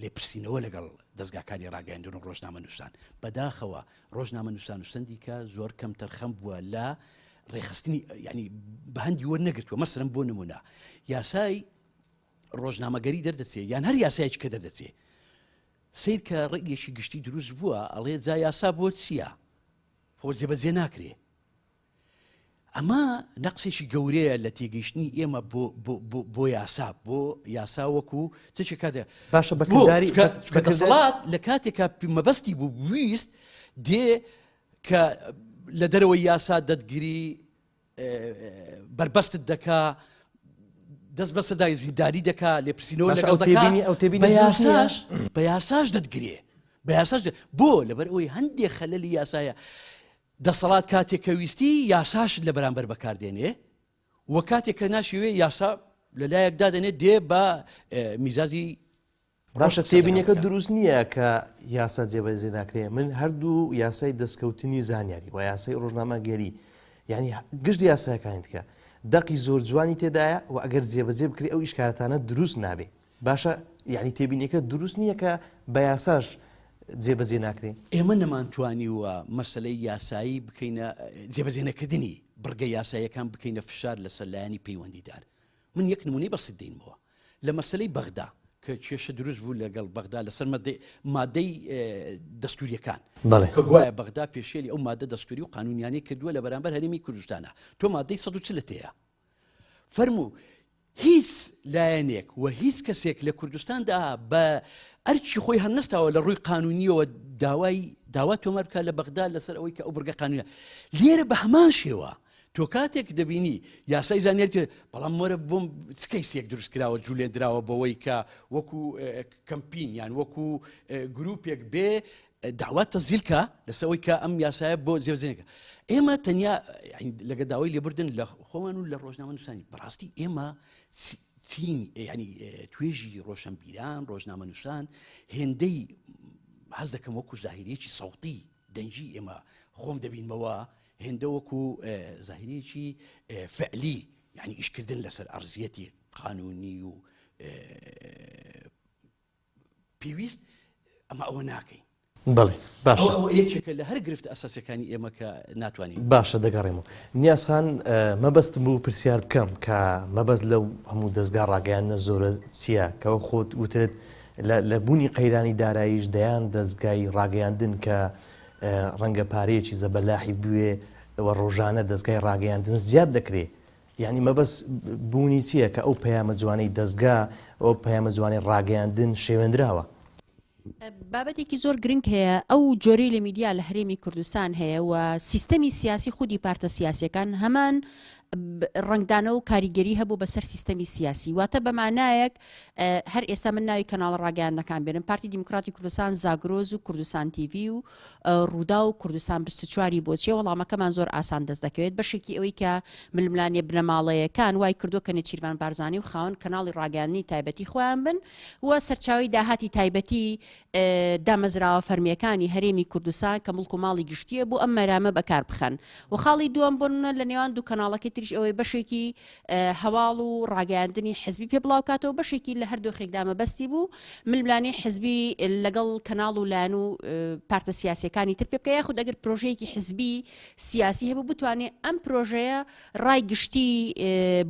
لێپرسینەوە لەگەڵ دەزگاکانی ڕاگەیاندن و ڕۆژنامەنووسان. بەداخەوە ڕۆژنامەنووسان و سەندیکا زۆر کەمتەرخەم بووە لە. ڕێخستنی ینی بە هەندی وەرنەگرتووە مەسەرم بۆ نمونە یاسای ڕۆژنامەگەری دەردەچێ یان هەر یاسایەکی کە دەردەچێ سیر کە ڕێگەیەکی گشتی دروست بووە ئەڵێ جا یاسا بۆ چییە؟ خۆ جێبەجێ ناکرێ ئەمە نەقسێکی گەورەیە لە تێگەیشتنی ئێمە بۆ یاسا بۆ یاسا وەکو چ کاتێ باشە بەکرداری دەسەڵات لە کاتێکا مەبەستی بوو ویست دێ کە لە دەرەوەی یاسا دەتگیری بەربەستت دەکا دەست بەسەدای زیندانی دەکا لێپرسینەوە لەگەڵ دەکا بە یاساش بە یاساش دەتگرێ بە یاساش بۆ لەبەر ئەوەی هەندێک خەلەلی یاسایە دەسەڵات کاتێک کە ویستی یاساشت لە بەرامبەر بەکاردێنێ و کاتێک کە ناشیوێ یاسا لەلایەک دادەنێت دێ بە میزازی باشە تێبینیەکە دروست نییە کە یاسا جێبەجێ ناکرێ من هەردوو یاسای دەستکەوتنی زانیاری و یاسای ڕۆژنامەگەری یعنی گشت یاساکانی دیکە دەقی زۆر جوانی تێدایە و ئەگەر جێبەجێ بکرێ ئەو ئیشکالاتانە دروست نابێ باشە یعنی تێبینیەکە دروست نییە کە بە یاساش جێبەجێ ناکرێ؟ ئێمە نەمانتوانیوە مەسەلەی یاسایی بکەینە جێبەجێ نەکردنی بڕگە یاساییەکان بکەینە فشار لەسەر لایەنی پەیوەندیدار. من یەک نمونەی بەسیت دەینمەوە لە مەسەلەی بەغدا کە کێشە دروست بوو لەگەڵ بەغدا لەسەر مادەی دەستوریەکان کە گوایە بەغدا پێشێلی ئەو مادە دەستوری و قانونیانەی کردووە لە بەرامبەر هەرێمی کوردستانە تۆ مادەی 140 تەیە فەرموو هیچ لایەنێک و هیچ کەسێک لە کوردستاندا بە ئەرکی خۆی هەرنەستاوە لە ڕووی قانونیەوە داوای داوا تۆمار بکات لە بەغدا لەسەر ئەوەی کە ئەو بڕگە قانونە لێرە بە هەمان شێوە تۆ کاتێک دەبینی یاسای زانیاری تێ بەڵام وەرە بۆم چ کەیسێک دروست کراوە جولێندراوە بەوەی کە وەکو کەمپین یان وەکو گروپێک بێ داوا تەزیل کە لەسەوەی کە ئەم یاسایە بۆ جێبەجێ ئێمە تەنیا لەگە داوای لێبوردن لە خۆمان و لە ڕۆژنامە نووسانی بەڕاستی ئێمە چین ینی توێژی ڕۆشنبیران ڕۆژنامە نووسان هێندەی حەز دەکەم وەکو زاهیرێکی سەوتی دەنگی ئێمە خۆم دەبینمەوە هێندە وەکو زاهیرەیەکی فعلی یعنی ئیشکردن لەسەر ئەرزیەتی قانونی و پێویست ئەمە ئەوە ناکەین. بەڵێ باشە. ئەوە یەکێکە لە هەر گرفتە ئەساسیەکانی ئێمە کە ناتوانین. باشە دەگەڕێمەوە. نیاز خان مەبەستم بوو پرسیار بکەم کە مەبەست لەو هەموو دەزگا ڕاگەیاندنە زۆرە چییە کە وەک خۆت وتت لە بوونی قەیرانی داراییش دەیان دەزگای ڕاگەیاندن کە ڕەنگە پارەیەکی زەبەلاحی بوێ و ڕۆژانە دەزگای ڕاگەیاندن زیاد دەکرێ یانی مەبەست بوونی چییە کە ئەو پەیامە جوانەی دەزگا ئەو پەیامە جوانەی ڕاگەیاندن شێوێندراوە؟ بابەتێکی زۆر گرنگ هەیە ئەو جۆرەی لە میدیا لە هەرێمی کوردستان هەیە و سیستەمی سیاسی خودی پارتە سیاسیەکان هەمان ڕەنگدانەوە و کاریگەری هەبوو بەسەر سیستەمی سیاسی واتە بە مانایەک هەر ئێستا من ناوی کەناڵە ڕاگەیاندنەکان بێنم پارتی دیموکراتی کوردستان زاگرۆز و کوردستان تیڤی و ڕوودا و کوردستان 24 بۆ چیە وەڵامەکەمان زۆر ئاسان دەست دەکەوێت بەشێکی ئەوەی کە ململانێ بنەماڵەیەکان وای کردووە کە نێچیرڤان بارزانی و خاوەن کەناڵی ڕاگەیاندنی تایبەتی خۆیان بن و سەرچاوەی داهاتی تایبەتی دامەزراوە فەرمییەکانی هەرێمی کوردستان کە موڵک و ماڵی گشتییە بۆ ئەم مەرامە بەکار بخەن و خاڵی دووەم بۆ نمونە لە نێوان دوو کەناڵەکەی تریش ئەوەی بەشێکی هەواڵ و ڕاگەیاندنی حزبی پێ بڵاوکاتەوە بەشێکی لە هەر دۆخێکدا مەبەستی بوو ململانێی حزبی لەگەڵ کەناڵ و لایەن و پارتە سیاسیەکانی تر پێ بکە یاخود ئەگەر پرۆژەیەکی حزبی سیاسی هەبوو بتوانێت ئەم پرۆژەیە ڕای گشتی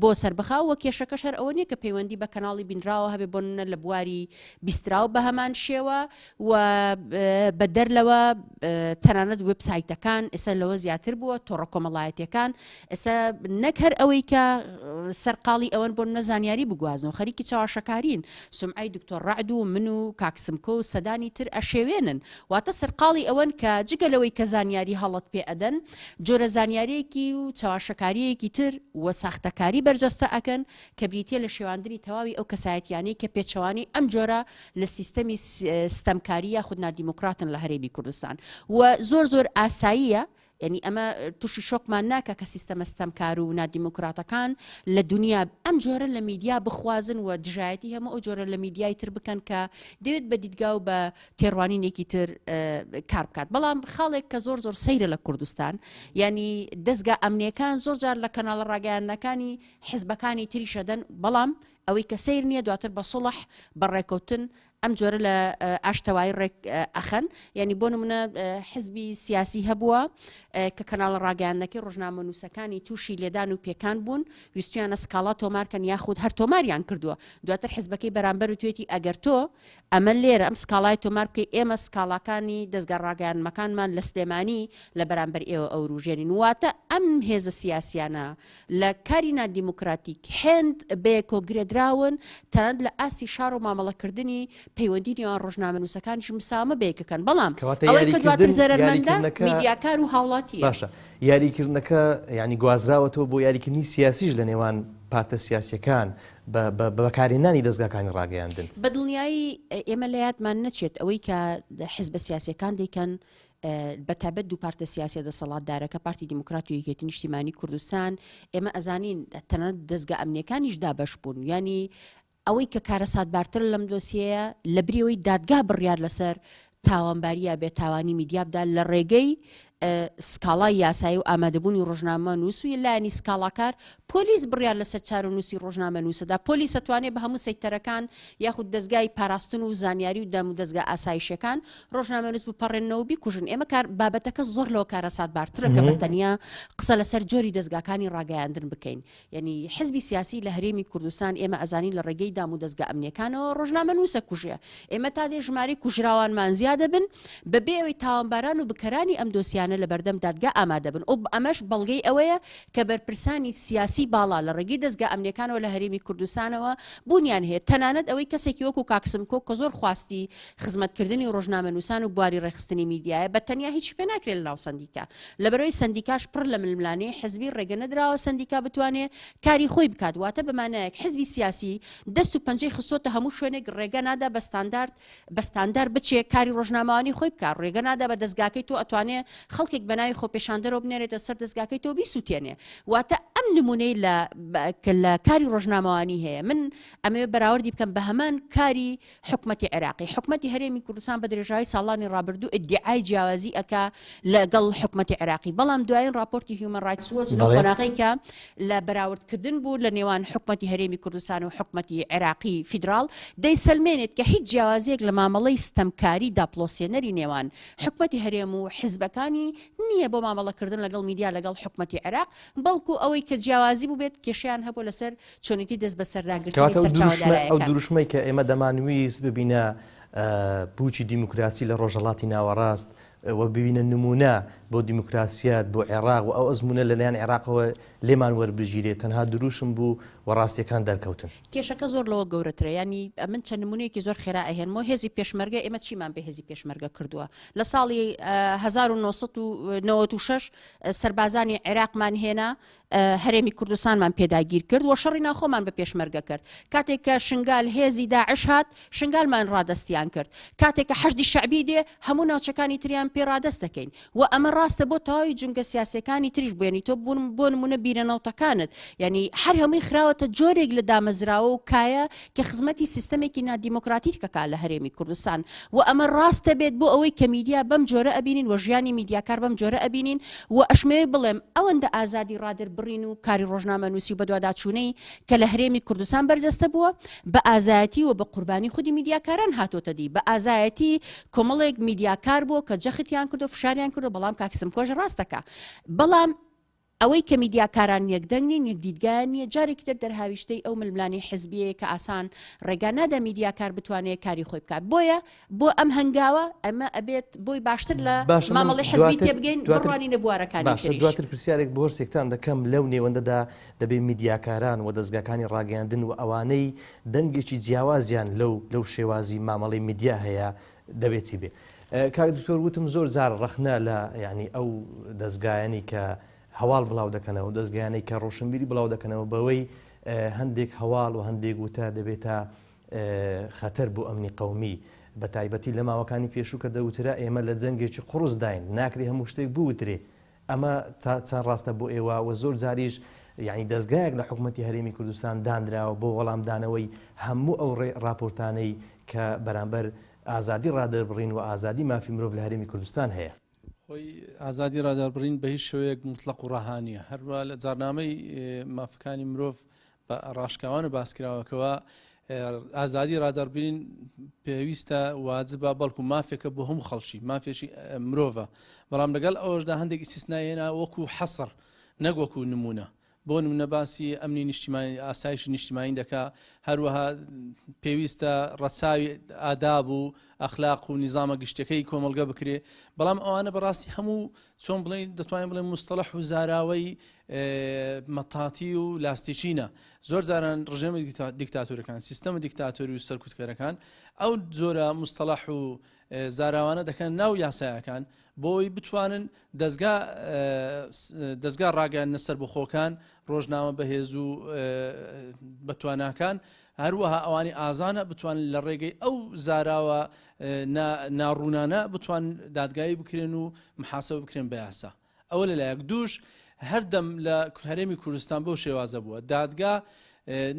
بۆ سەربخا و کێشەکەش هەر ئەوە نییە کە پەیوەندی بە کەناڵی بینراوە هەبێ بۆ نمونە لە بواری بیستراو بە هەمان شێوە و بەدەر لەوە تەنانەت وێبسایتەکان ئێستا لەوە زیاتر بووە تۆڕە کۆمەڵایەتیەکان ئێستا نەک هەر ئەوەی کە سەرقاڵی ئەوەن بۆ نمونە زانیاری بگوازنەوە خەریکی چەواشەکارین سومعەی دکتۆر ڕەعد و من و کاک سمکۆ و سەدانی تر ئەشێوێنن واتە سەرقاڵی ئەوەن کە جگە لەوەی کە زانیاری هەڵەت پێ ئەدەن جۆرە زانیاریەکی و چەواشەکاریەکی تر و ساختەکاری بەرجەستە ئەکەن کە بریتیە لە شێواندنی تەواوی ئەو کەسایەتیانەی کە پێچەوانەی ئەم جۆرە لە سیستەمی ستەمکاری یاخود نادیموکراتن لە هەرێمی کوردستان و زۆر زۆر ئاساییە یعنی ئەمە تووشی شۆکمان ناکە کە سیستەمە ستەمکار و نادیموکراتەکان لە دنیا ئەم جۆرە لە میدیا بخوازن و دژایەتی هەموو ئەو جۆرە لە میدیای تر بکەن کە دەوێت بە دیدگا و بە تێڕوانینێکی تر کار بکات بەڵام خاڵێک کە زۆر زۆر سەیرە لە کوردستان یعنی دەستگا ئەمنیەکان زۆر جار لە کەناڵە ڕاگەیاندنەکانی حزبەکانی تریشەدەن بەڵام. ئەوەی کە سەیر نییە دواتر بە سوڵح بە ڕێکەوتن ئەم جۆرە لە ئاشتەوایی ڕێک ئەخەن یعنی بۆ نمونە حزبی سیاسی هەبووە کە کەناڵە ڕاگەیاندنەکەی ڕۆژنامەنووسەکانی تووشی لێدان و پێکان بوون ویستویانە سکاڵا تۆمارکەن یاخود هەر تۆماریان کردووە دواتر حزبەکەی بەرامبەر وتوێتی ئەگەر تۆ ئەمە لێرە ئەم سکاڵای تۆمار بکەی ئێمە سکاڵاکانی دەزگا ڕاگەیاندنەکانمان لە سلێمانی لە بەرامبەر ئێوە ئەوروژێنین واتە ئەم هێزە سیاسیانە لە کاری نادیموکراتیک هێند بەیەکەوە گرێدراون تەنانەت لە ئاستی شار و مامەڵەکردنی پەیوەندی نێوان ڕۆژنامەنووسەکانیش مساومە بەیەکەکەن بەڵام کەواتە ئەوەی کە دواتر یاریکردن زەرەرمەندە یاریکردنەکە میدیاکار و هاوڵاتییە. باشە یاریکردنەکە یانی گوازراوەتەوە بۆ یاریکردنی سیاسیش لە نێوان پارتە سیاسیەکان بە بە بەکارهێنانی دەزگاکانی ڕاگەیاندن. بە دڵنیایی ئێمە لە یادمان نەچێت ئەوەی کە حزبە سیاسیەکان دەیکەن بەتایبەت دوو پارتە سیاسیە دەسەڵاتدارەکە پارتی دیموکرات و یەکێتی نیشتیمانی کوردستان ئێمە ئەزانین تەنانەت دەزگا ئەمنیەکانیش دابەش بوون یانی ئەوەی کە کارەساتبارتر لەم دۆسیەیە لە بریەوەی دادگا بڕیار لەسەر تاوانباری یا بێتاوانی میدیا بدا لە ڕێگەی سکاڵای یاسایی و ئامادەبوونی ڕۆژنامەنووس و لایەنی سکاڵاکار پۆلیس بڕیار لەسەر چارەنووسی ڕۆژنامەنووسەدا پۆلیس ئەتوانێ بە هەموو سەیتەرەکان یاخود دەزگای پاراستن و زانیاری و دامودەزگا ئاسایشیەکان ڕۆژنامەنووس بپەڕێننەوە و بیکوژن ئێمە کار بابەتەکە زۆر لەوە کارەساتبارترە کە بە تەنیا قسە لەسەر جۆری دەزگاکانی ڕاگەیاندن بکەین یعنی حزبی سیاسی لە هەرێمی کوردستان ئێمە ئەزانین لە ڕێگەی دام و دەزگا ئەمنیەکانەوە ڕۆژنامەنووسە کوژێ ئێمە تا دێ ژمارەی کوژراوانمان زیادە بن بەبێ ئەوەی تاوانباران و بکەرانی ئەم دۆسیانە لە بەردەم دادگا ئامادە بن و ئەمەش بەڵگەی ئەوەیە کە بەرپرسانی سیاسی باڵا لە ڕێگەی دەزگا ئەمنیەکانەوە لە هەرێمی کوردستانەوە بوونیان هەیە تەنانەت ئەوەی کەسێکی وەکو کاک سمکۆ کە زۆر خواستی خزمەتکردنی ڕۆژنامەنووسان و بواری ڕێکخستنی میدیایە بە تەنیا هیچی پێ ناکرێت لەناو سەندیکا لەبەرئەوەی سەندیکاش پڕ لە ململانێی حزبی ڕێگە نەدراوە سەندیکا بتوانێ کاری خۆی بکات واتە بە مانایەک حزبی سیاسی دەست و پەنجەی خستۆتە هەموو شوێنێک ڕێگە نادا بە ستاندارد بە ستاندار بچێ کاری ڕۆژنامەوانی خۆی بکا ڕێگە نادا بە دەزگاکەی تۆ ئەتوانێ خەڵکێک بە ناوی خۆپێشاندەرەوە بنێرێتە سەر دەزگاکەی تۆ بیسووتێنێ واتە ئەم نمونەی لە کە لە کاری ڕۆژنامەوانی هەیە من ئەمەوێ بەراوردی بکەم بە هەمان کاری حکومەتی عێراقی. حکومەتی هەرێمی کوردستان بە درێژایی ساڵانی ڕابردوو ئیدیعای جیاوازی ئەکا لەگەڵ حکومەتی عێراقی، بەڵام دوایین ڕاپۆرتی هیومەن ڕایتس وۆچ لەو قۆناغەی کە لە بەراوردکردن بوو لە نێوان حکومەتی هەرێمی کوردستان و حکومەتی عێراقی فیدراڵ دەیسەلمێنێت کە هیچ جیاوازییەک لە مامەڵەی ستەمکاری داپڵۆسێنەری نێوان حکومەتی هەرێم و حزبەکانی نییە بۆ مامەڵەکردن لەگەڵ میدیا لەگەڵ حکومەتی عێراق، بەڵکو ئەوەی کە جیاوازی بووبێت کێشەیان هەبووە لەسەر چۆنێتی دەست بەسەرداگرتنی کەواتە ئەو سەرچاوە دروشمە ئەو دارایەکان. دروشمەی کە ئێمە دەمانویست ببینە بووکی دیموکراسی لە ڕۆژهەڵاتی ناوەڕاست و ببینە نموونە بۆ دیموکراسیەت بۆ عێراق و ئەو ئەزموونە لەلایەن عێراقەوە لێمان وەربگیرێت تەنها دروشم بوو و ڕاستیەکان دەرکەوتن. کێشەکە زۆر لەوە گەورەترە یانی ئەمن چەند نموونەیەکی زۆر خێرا ئەهێنمەوە هێزی پێشمەرگە ئێمە چیمان بە هێزی پێشمەرگە کردووە لە ساڵی 1996 سەربازانی عێراقمان هێنا هەرێمی کوردستانمان پێ داگیر کرد و شەڕی ناوخۆمان بە پێشمەرگە کرد. کاتێک کە شنگال هێزی داعش هات، شنگالمان ڕادەستیان کرد. کاتێک کە حەشدی شەعبی دێ، هەموو ناوچەکانی تریان پێ ڕادەست دەکەین. و ئەمە ڕاستە بۆ تەواوی جومگە سیاسیەکانی تریش بوو. یانی تۆ بۆ نموونە بیرە نەوتەکانت، یانی هەر هەمووی خراوەتە جۆرێک لە دامەزراوە و کایە کە خزمەتی سیستەمێکی نادیموکراتیک ئەکا لە هەرێمی کوردستان. و ئەمە ڕاستە بێت بۆ ئەوەی کە میدیا بەم جۆرە ئەبینین و ژیانی میدیاکار بەم جۆرە ئەبینین و ئەشمەوێ بڵێم ئەوەندە ئازادی ڕادەربڕین و کاری ڕۆژنامەنووسی و بەدواداچوونەی کە لە هەرێمی کوردستان بەرجەستە بووە بە ئازایەتی و بە قوربانی خودی میدیاکاران هاتۆتە دی بە ئازایەتی کۆمەڵێک میدیاکار بووە کە جەختیان کردو فشاریان کردو بەڵام کاک سمکۆش ڕاست دەکا بەڵام ئەوەی کە میدیاکاران یەکدەنگ نین، یەکدیدگایان نییە، جارێکی تر دەرهاویشتەی ئەو ململانێی حزبییەیە کە ئاسان ڕێگا نادا میدیاکار بتوانێ کاری خۆی بکات. بۆیە بۆ ئەم هەنگاوە ئەمە ئەبێت بۆی باشتر لە باشە من مامەڵەی حزبی دواتر تێبگەین، دواتر بڕوانینە بوارەکانی باشە تریش. دواتر پرسیارێک بۆ هەرسێکتان دەکەم لەو نێوەندەدا دەبێ میدیاکاران و دەزگاکانی ڕاگەیاندن و ئەوانەی دەنگێکی جیاوازیان لەو لەو شێوازی مامەڵەی میدیا هەیە دەبێ چی بێ؟ کاک دکتۆر وتم زۆر جار ڕەخنە لە یانی ئەو دەزگایانی کە هەواڵ بڵاو دەکەنەوە دەزگایانەی کە ڕۆشنبیری بڵاو دەکەنەوە بەوەی هەندێک هەواڵ و هەندێک وتە دەبێتە خەتەر بۆ ئەمنی قەومی بە تایبەتی لە ماوەکانی پێشوو کە دەوترا ئێمە لە جەنگێکی قوڕسداین ناکرێ هەموو شتێک بوترێ ئەمە تا چەند ڕاستە بۆ ئێوە و زۆر جاریش یانی دەزگایەک لە حکومەتی هەرێمی کوردستان دانراوە بۆ وەڵامدانەوەی هەموو ئەو ڕاپۆرتانەی کە بەرامبەر ئازادی ڕادەربڕین و ئازادی مافی مرۆڤ لە هەرێمی کوردستان هەیە. خۆی ئازادی ڕادەربڕین بە هیچ شێوەیەک موتڵەق و ڕەها نییە. هەروا لە جاڕنامەی مافەکانی مرۆڤ. ڕاشکاوانە باسکراوەکەوە ئازادی ڕادەربرین پێویستە واجبە بەڵکو مافێکە بۆ هەموو خەڵکی مافێکی مرۆڤە بەڵام لەگەڵ ئەوەشدا هەندێک ئیسیسنایێنا وەکو حەسڕ نەک وەکو نمونە بۆ نمونە باسی ئەمنی نیشتیمانی ئاسایشی نیشتیمانی دەکا هەروەها پێویستە ڕەچاوی ئاداب و ئەخلاق و نیزامە گشتەکەی کۆمەڵگە بکرێ بەڵام ئەوانە بەڕاستی هەموو چۆن بڵێن دەتوانین بڵێن مستەڵح و زاراوەی مەتاتی و لاستیکینە زۆر جاران ڕژێمی دیکتاتۆرەکان سیستەمە دیکتاتۆری و سەرکوتکەرەکان ئەو جۆرە مستەڵح و زاراوانە دەکەن ناو یاسایەکان بۆی بتوانن دەزگا دەزگا ڕاگەیاندنە سەربەخۆکان، ڕۆژنامە بەهێز و بەتواناکان، هەروەها ئەوانەی ئازانە بتوانن لە ڕێگەی ئەو زاراوە ناڕوونانە بتوان دادگایی بکرێن و محاسبە بکرێن بە یاسا. ئەوە لەلایەک. دووش هەردەم لە هەرێمی کوردستان بەو شێوازە بووە. دادگا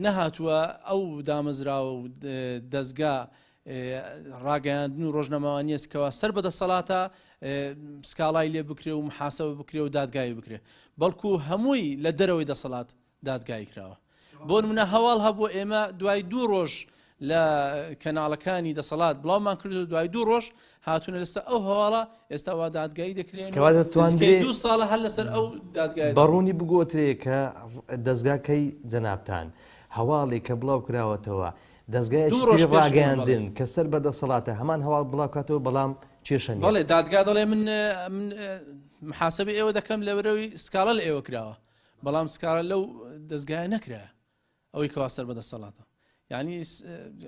نەهاتووە ئەو دامەزراوە و دەزگا ڕاگەیاندن و ڕۆژنامەوانییە کەوا سەر بە دەسەڵاتە سکاڵای لێ بکرێ و محاسبە بکرێ و دادگایی بکرێ بەڵکو هەمووی لە دەرەوەی دەسەڵات دادگایی کراوە بۆ نمونە هەواڵ هەبوو ئێمە دوای دوو ڕۆژ لە کەناڵەکانی دەسەڵات بڵاومان کرد و دوای دوو ڕۆژ هاتوونە لەسەر ئەو هەواڵە ئێستا وا دادگایی دەکرێن دوو ساڵە هەر لەسەر ئەو دادگای بەڕوونی بگۆترێ کە دەستگاکەی جەنابتان هەواڵێک کە بڵاو کراوەتەوە دەزگایەکی دوو ڕۆژ تری پێش ئێمە، بەڵێ. ڕاگەیاندن کە سەر بە دەسەڵاتە هەمان هەواڵ بڵاو کاتەوە بەڵام کێشە نیە. بەڵێ دادگا دەڵێ من من محاسبەی ئێوە دەکەم لەبەرئەوەی سکاڵا لە ئێوە کراوە بەڵام سکاڵا لەو دەزگایە نەکرایە ئەوەی کەوا سەر بە دەسەڵاتە یعنی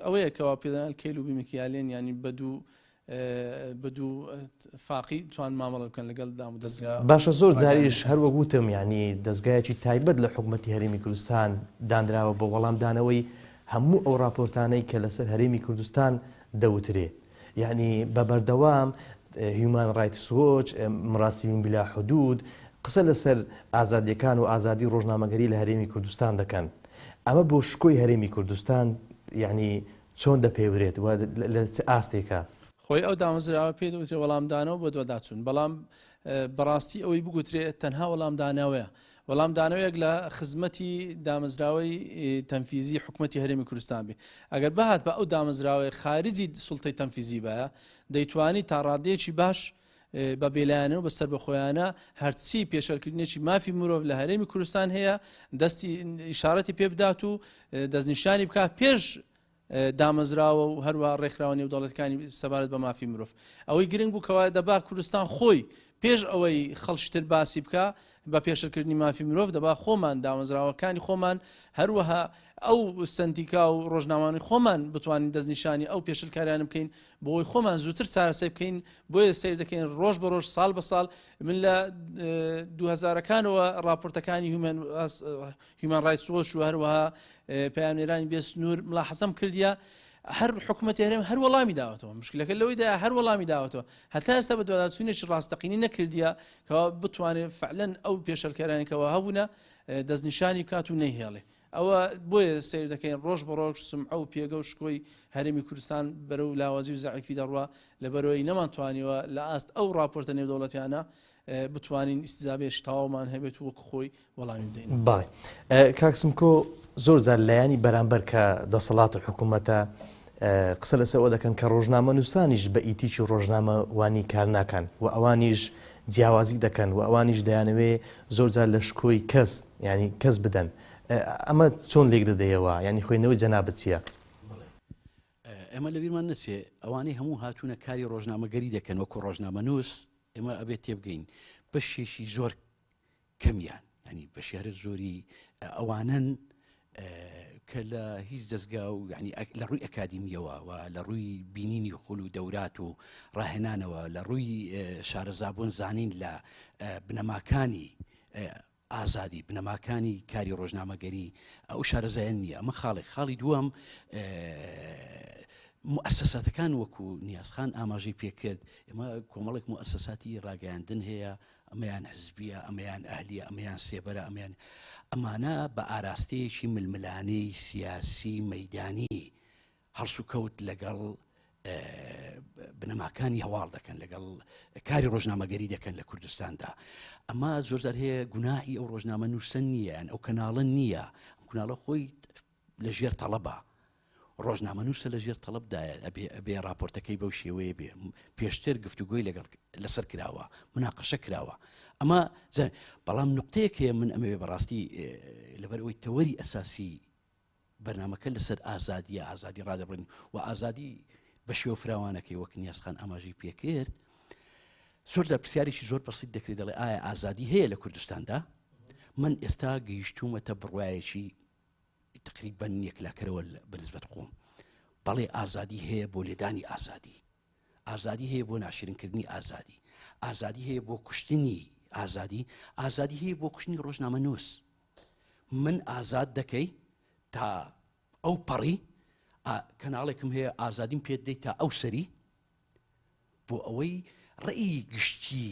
ئەوەیە کەوا پێدان الکیل بمکیالین یعنی بە دوو بە دوو فاقی توان مامەڵە بکەن لەگەڵ دام و دەزگا باشە زۆر جاریش ڕاگەیاندنەکان. هەر وەک وتم یانی دەزگایەکی تایبەت لە حکومەتی هەرێمی کوردستان دانراوە بۆ وەڵامدانەوەی هەموو ئەو ڕاپۆرتانەی کە لەسەر هەرێمی کوردستان دەوترێ یانی بە بەردەوام هیومان ڕایتس وۆچ، مراسلین بلا حدود قسە لەسەر ئازادیەکان و ئازادی ڕۆژنامەگەری لە هەرێمی کوردستان دەکەن ئەمە بۆ شکۆی هەرێمی کوردستان یانی چۆن دەپێورێت و لە چ ئاستێکە؟ خۆی ئەو دامەزراوە پێی دەوترێ وەڵامدانەوە بەدواداچوون، بەڵام بەڕاستی ئەوەی بگوترێ تەنها وەڵامدانەوەیە، وەڵامدانەوەیەک لە خزمەتی دامەزراوەی تەنفیزی حکومەتی هەرێمی کوردستان بێ. ئەگەر بهاتبا ئەو دامەزراوەیە خارجی سوڵتەی تەنفیزی بایە، دەیتوانی تا ڕادەیەکی باش بە بێلایەنە و بە سەربەخۆیانە هەرچی پێشێلکردنێکی مافی مرۆڤ لە هەرێمی کوردستان هەیە دەستی ئیشارەتی پێ بدات و دەستنیشانی بکات پێش دامەزراوە و هەروە ڕێکخراوە نێودەوڵەتەکانی سەبارەت بە مافی مرۆڤ. ئەوەی گرنگ بوو کەوا دەبا کوردستان خۆی پێش ئەوەی خەڵکی تر باسی بکا بە پێشلکردنی مافی مرۆڤ دەبا خۆمان دامەزراوەکانی خۆمان هەروەها ئەو سەندیکا و ڕۆژنامانی خۆمان بتوانین دەستنیشانی ئەو پێشلکاریانە بکەین بۆ ئەوەی خۆمان زووتر چارەسەر بکەین بۆیە سەیر دەکەین ڕۆژ بە ڕۆژ ساڵ بە ساڵ من لە دوهەزارەکانەوە ڕاپۆرتەکانی هیومان ڕایتس وۆچ و هەروەها پەیامنێرانی بێ سنوور ملاحەزەم کردیە هەر حکوومەتی هەرێم هەر وەڵامی داوەتەوە مشکلەکە لەوەیدا هەر وەڵامی داوەتەوە هەتا ئێستا بە دواداچوونێکی ڕاستەقینی نەکردیە کەوا بتوانێت فعلەن ئەو پێشەلکارانی کەەوە هەبوونە دەستنیشانی بکات و نەیهێڵێ ئەوە بۆیە سەیر دەکەین ڕۆژ بە ڕۆژ سومعە و پێگە و شکۆی هەرێمی کوردستان بەرەو لاوازی و زەعیفی دەڕوا، لەبەرئەوەی نەمانتوانیوە لە ئاست ئەو ڕاپۆرتە نێودەوڵەتیانە بتوانین ئیستیجابێکی تەواومان هەبێت و وەک خۆی وەڵامی بدەینەوە. بەڵێ کاک سمکۆ، زۆر جار لایەنی بەرامبەر کە دەسەڵات و حکوومەتە قسە لەسەر ئەوە دەکەن کە ڕۆژنامەنووسانیش بە ئیتیکی ڕۆژنامەوانی کار ناکەن و ئەوانیش جیاوازی دەکەن و ئەوانیش دەیانەوێ زۆر جار لە شکۆی کەس یانی کەس بدەن ئەمە چۆن لێک دەدەیەوە یانی خوێندنەوەی جەنابت چییە؟ بەڵێ ئێمە لەبیرمان نەچێ ئەوانەی هەموو هاتوونە کاری ڕۆژنامەگەری دەکەن وەکو ڕۆژنامەنووس ئێمە ئەبێت تێبگەین بەشێکی زۆر کەمیان ینی بەشی هەرە زۆری ئەوانن کە لە هیچ دەستگا و ینی لە ڕووی ئەکادیمیەوە و لە ڕووی بینینی خول و دەورات و ڕاهێنانەوە لە ڕووی شارەزابوون زانین لە بنەماکانی ئازادی بنەماکانی کاری ڕۆژنامەگەری ئەو شارەزایان نییە ئەمە خاڵێک خاڵی دووەم موسەساتەکان وەکو نیازخان ئاماژەی پێکرد ئێمە کۆمەڵێک موسەساتی ڕاگەیاندن هەیە ئەمەیان حزبیە ئەمەیان ئەهلیە ئەمەیان سێبەرە ئەمەیان ئەمانە بە ئاراستەیەکی ململانێی سیاسی مەدانی هەڵسوکەوت لەگەڵ بنەماکانی هەواڵ دەکەن لەگەڵ کاری ڕۆژنامەگەری دەکەن لە کوردستاندا ئەمە زۆرجار هەیە گوناهی ئەو ڕۆژنامە نووسە نییە یان ئەو کەناڵە نییە. کوناڵە خۆی لە ژێر تەڵەبە ڕۆژنامەنووسە لە ژێر تەڵەبدایە ئەبێ ئەبێ ڕاپۆرتەکەی بەو شێوەیە بێ پێشتر گفتوگۆی لەگەڵ لەسەر کراوە مناقەشە کراوە ئەمە بەڵام نقطەیەک هەیە من ئەمەوێ بەڕاستی لەبەر ئەوەی تەوەری ئەساسی بەرنمەکە لەسەر ئازادیە ئازادی ڕادەبڕین و ئازادی بە شێوە فراوانەکەی وەک نیازخان ئاماژەی پێکرد زۆر جار پرسیارێکی زۆر بەسیت دەکرێت دەڵێ ئایا ئازادی هەیە لە کوردستاندا من ئێستا گەیشتوومەتە بڕواایەکی تقریبا یەکلاکەرەوە بەنسبەت خۆم بەڵێ ئازادی هەیە بۆ لێدانی ئازادی ئازادی هەیە بۆ ناشرینکردنی ئازادی ئازادی هەیە بۆ کوشتنی ئازادی ئازادی هەیە بۆ کوشتنی ڕۆژنامە نووس من ئازاد دەکەی تا ئەو پەڕی کەناڵێکم هەیە ئازادیم پێت دەیت تا ئەو سەری بۆ ئەوەی ڕێی گشتی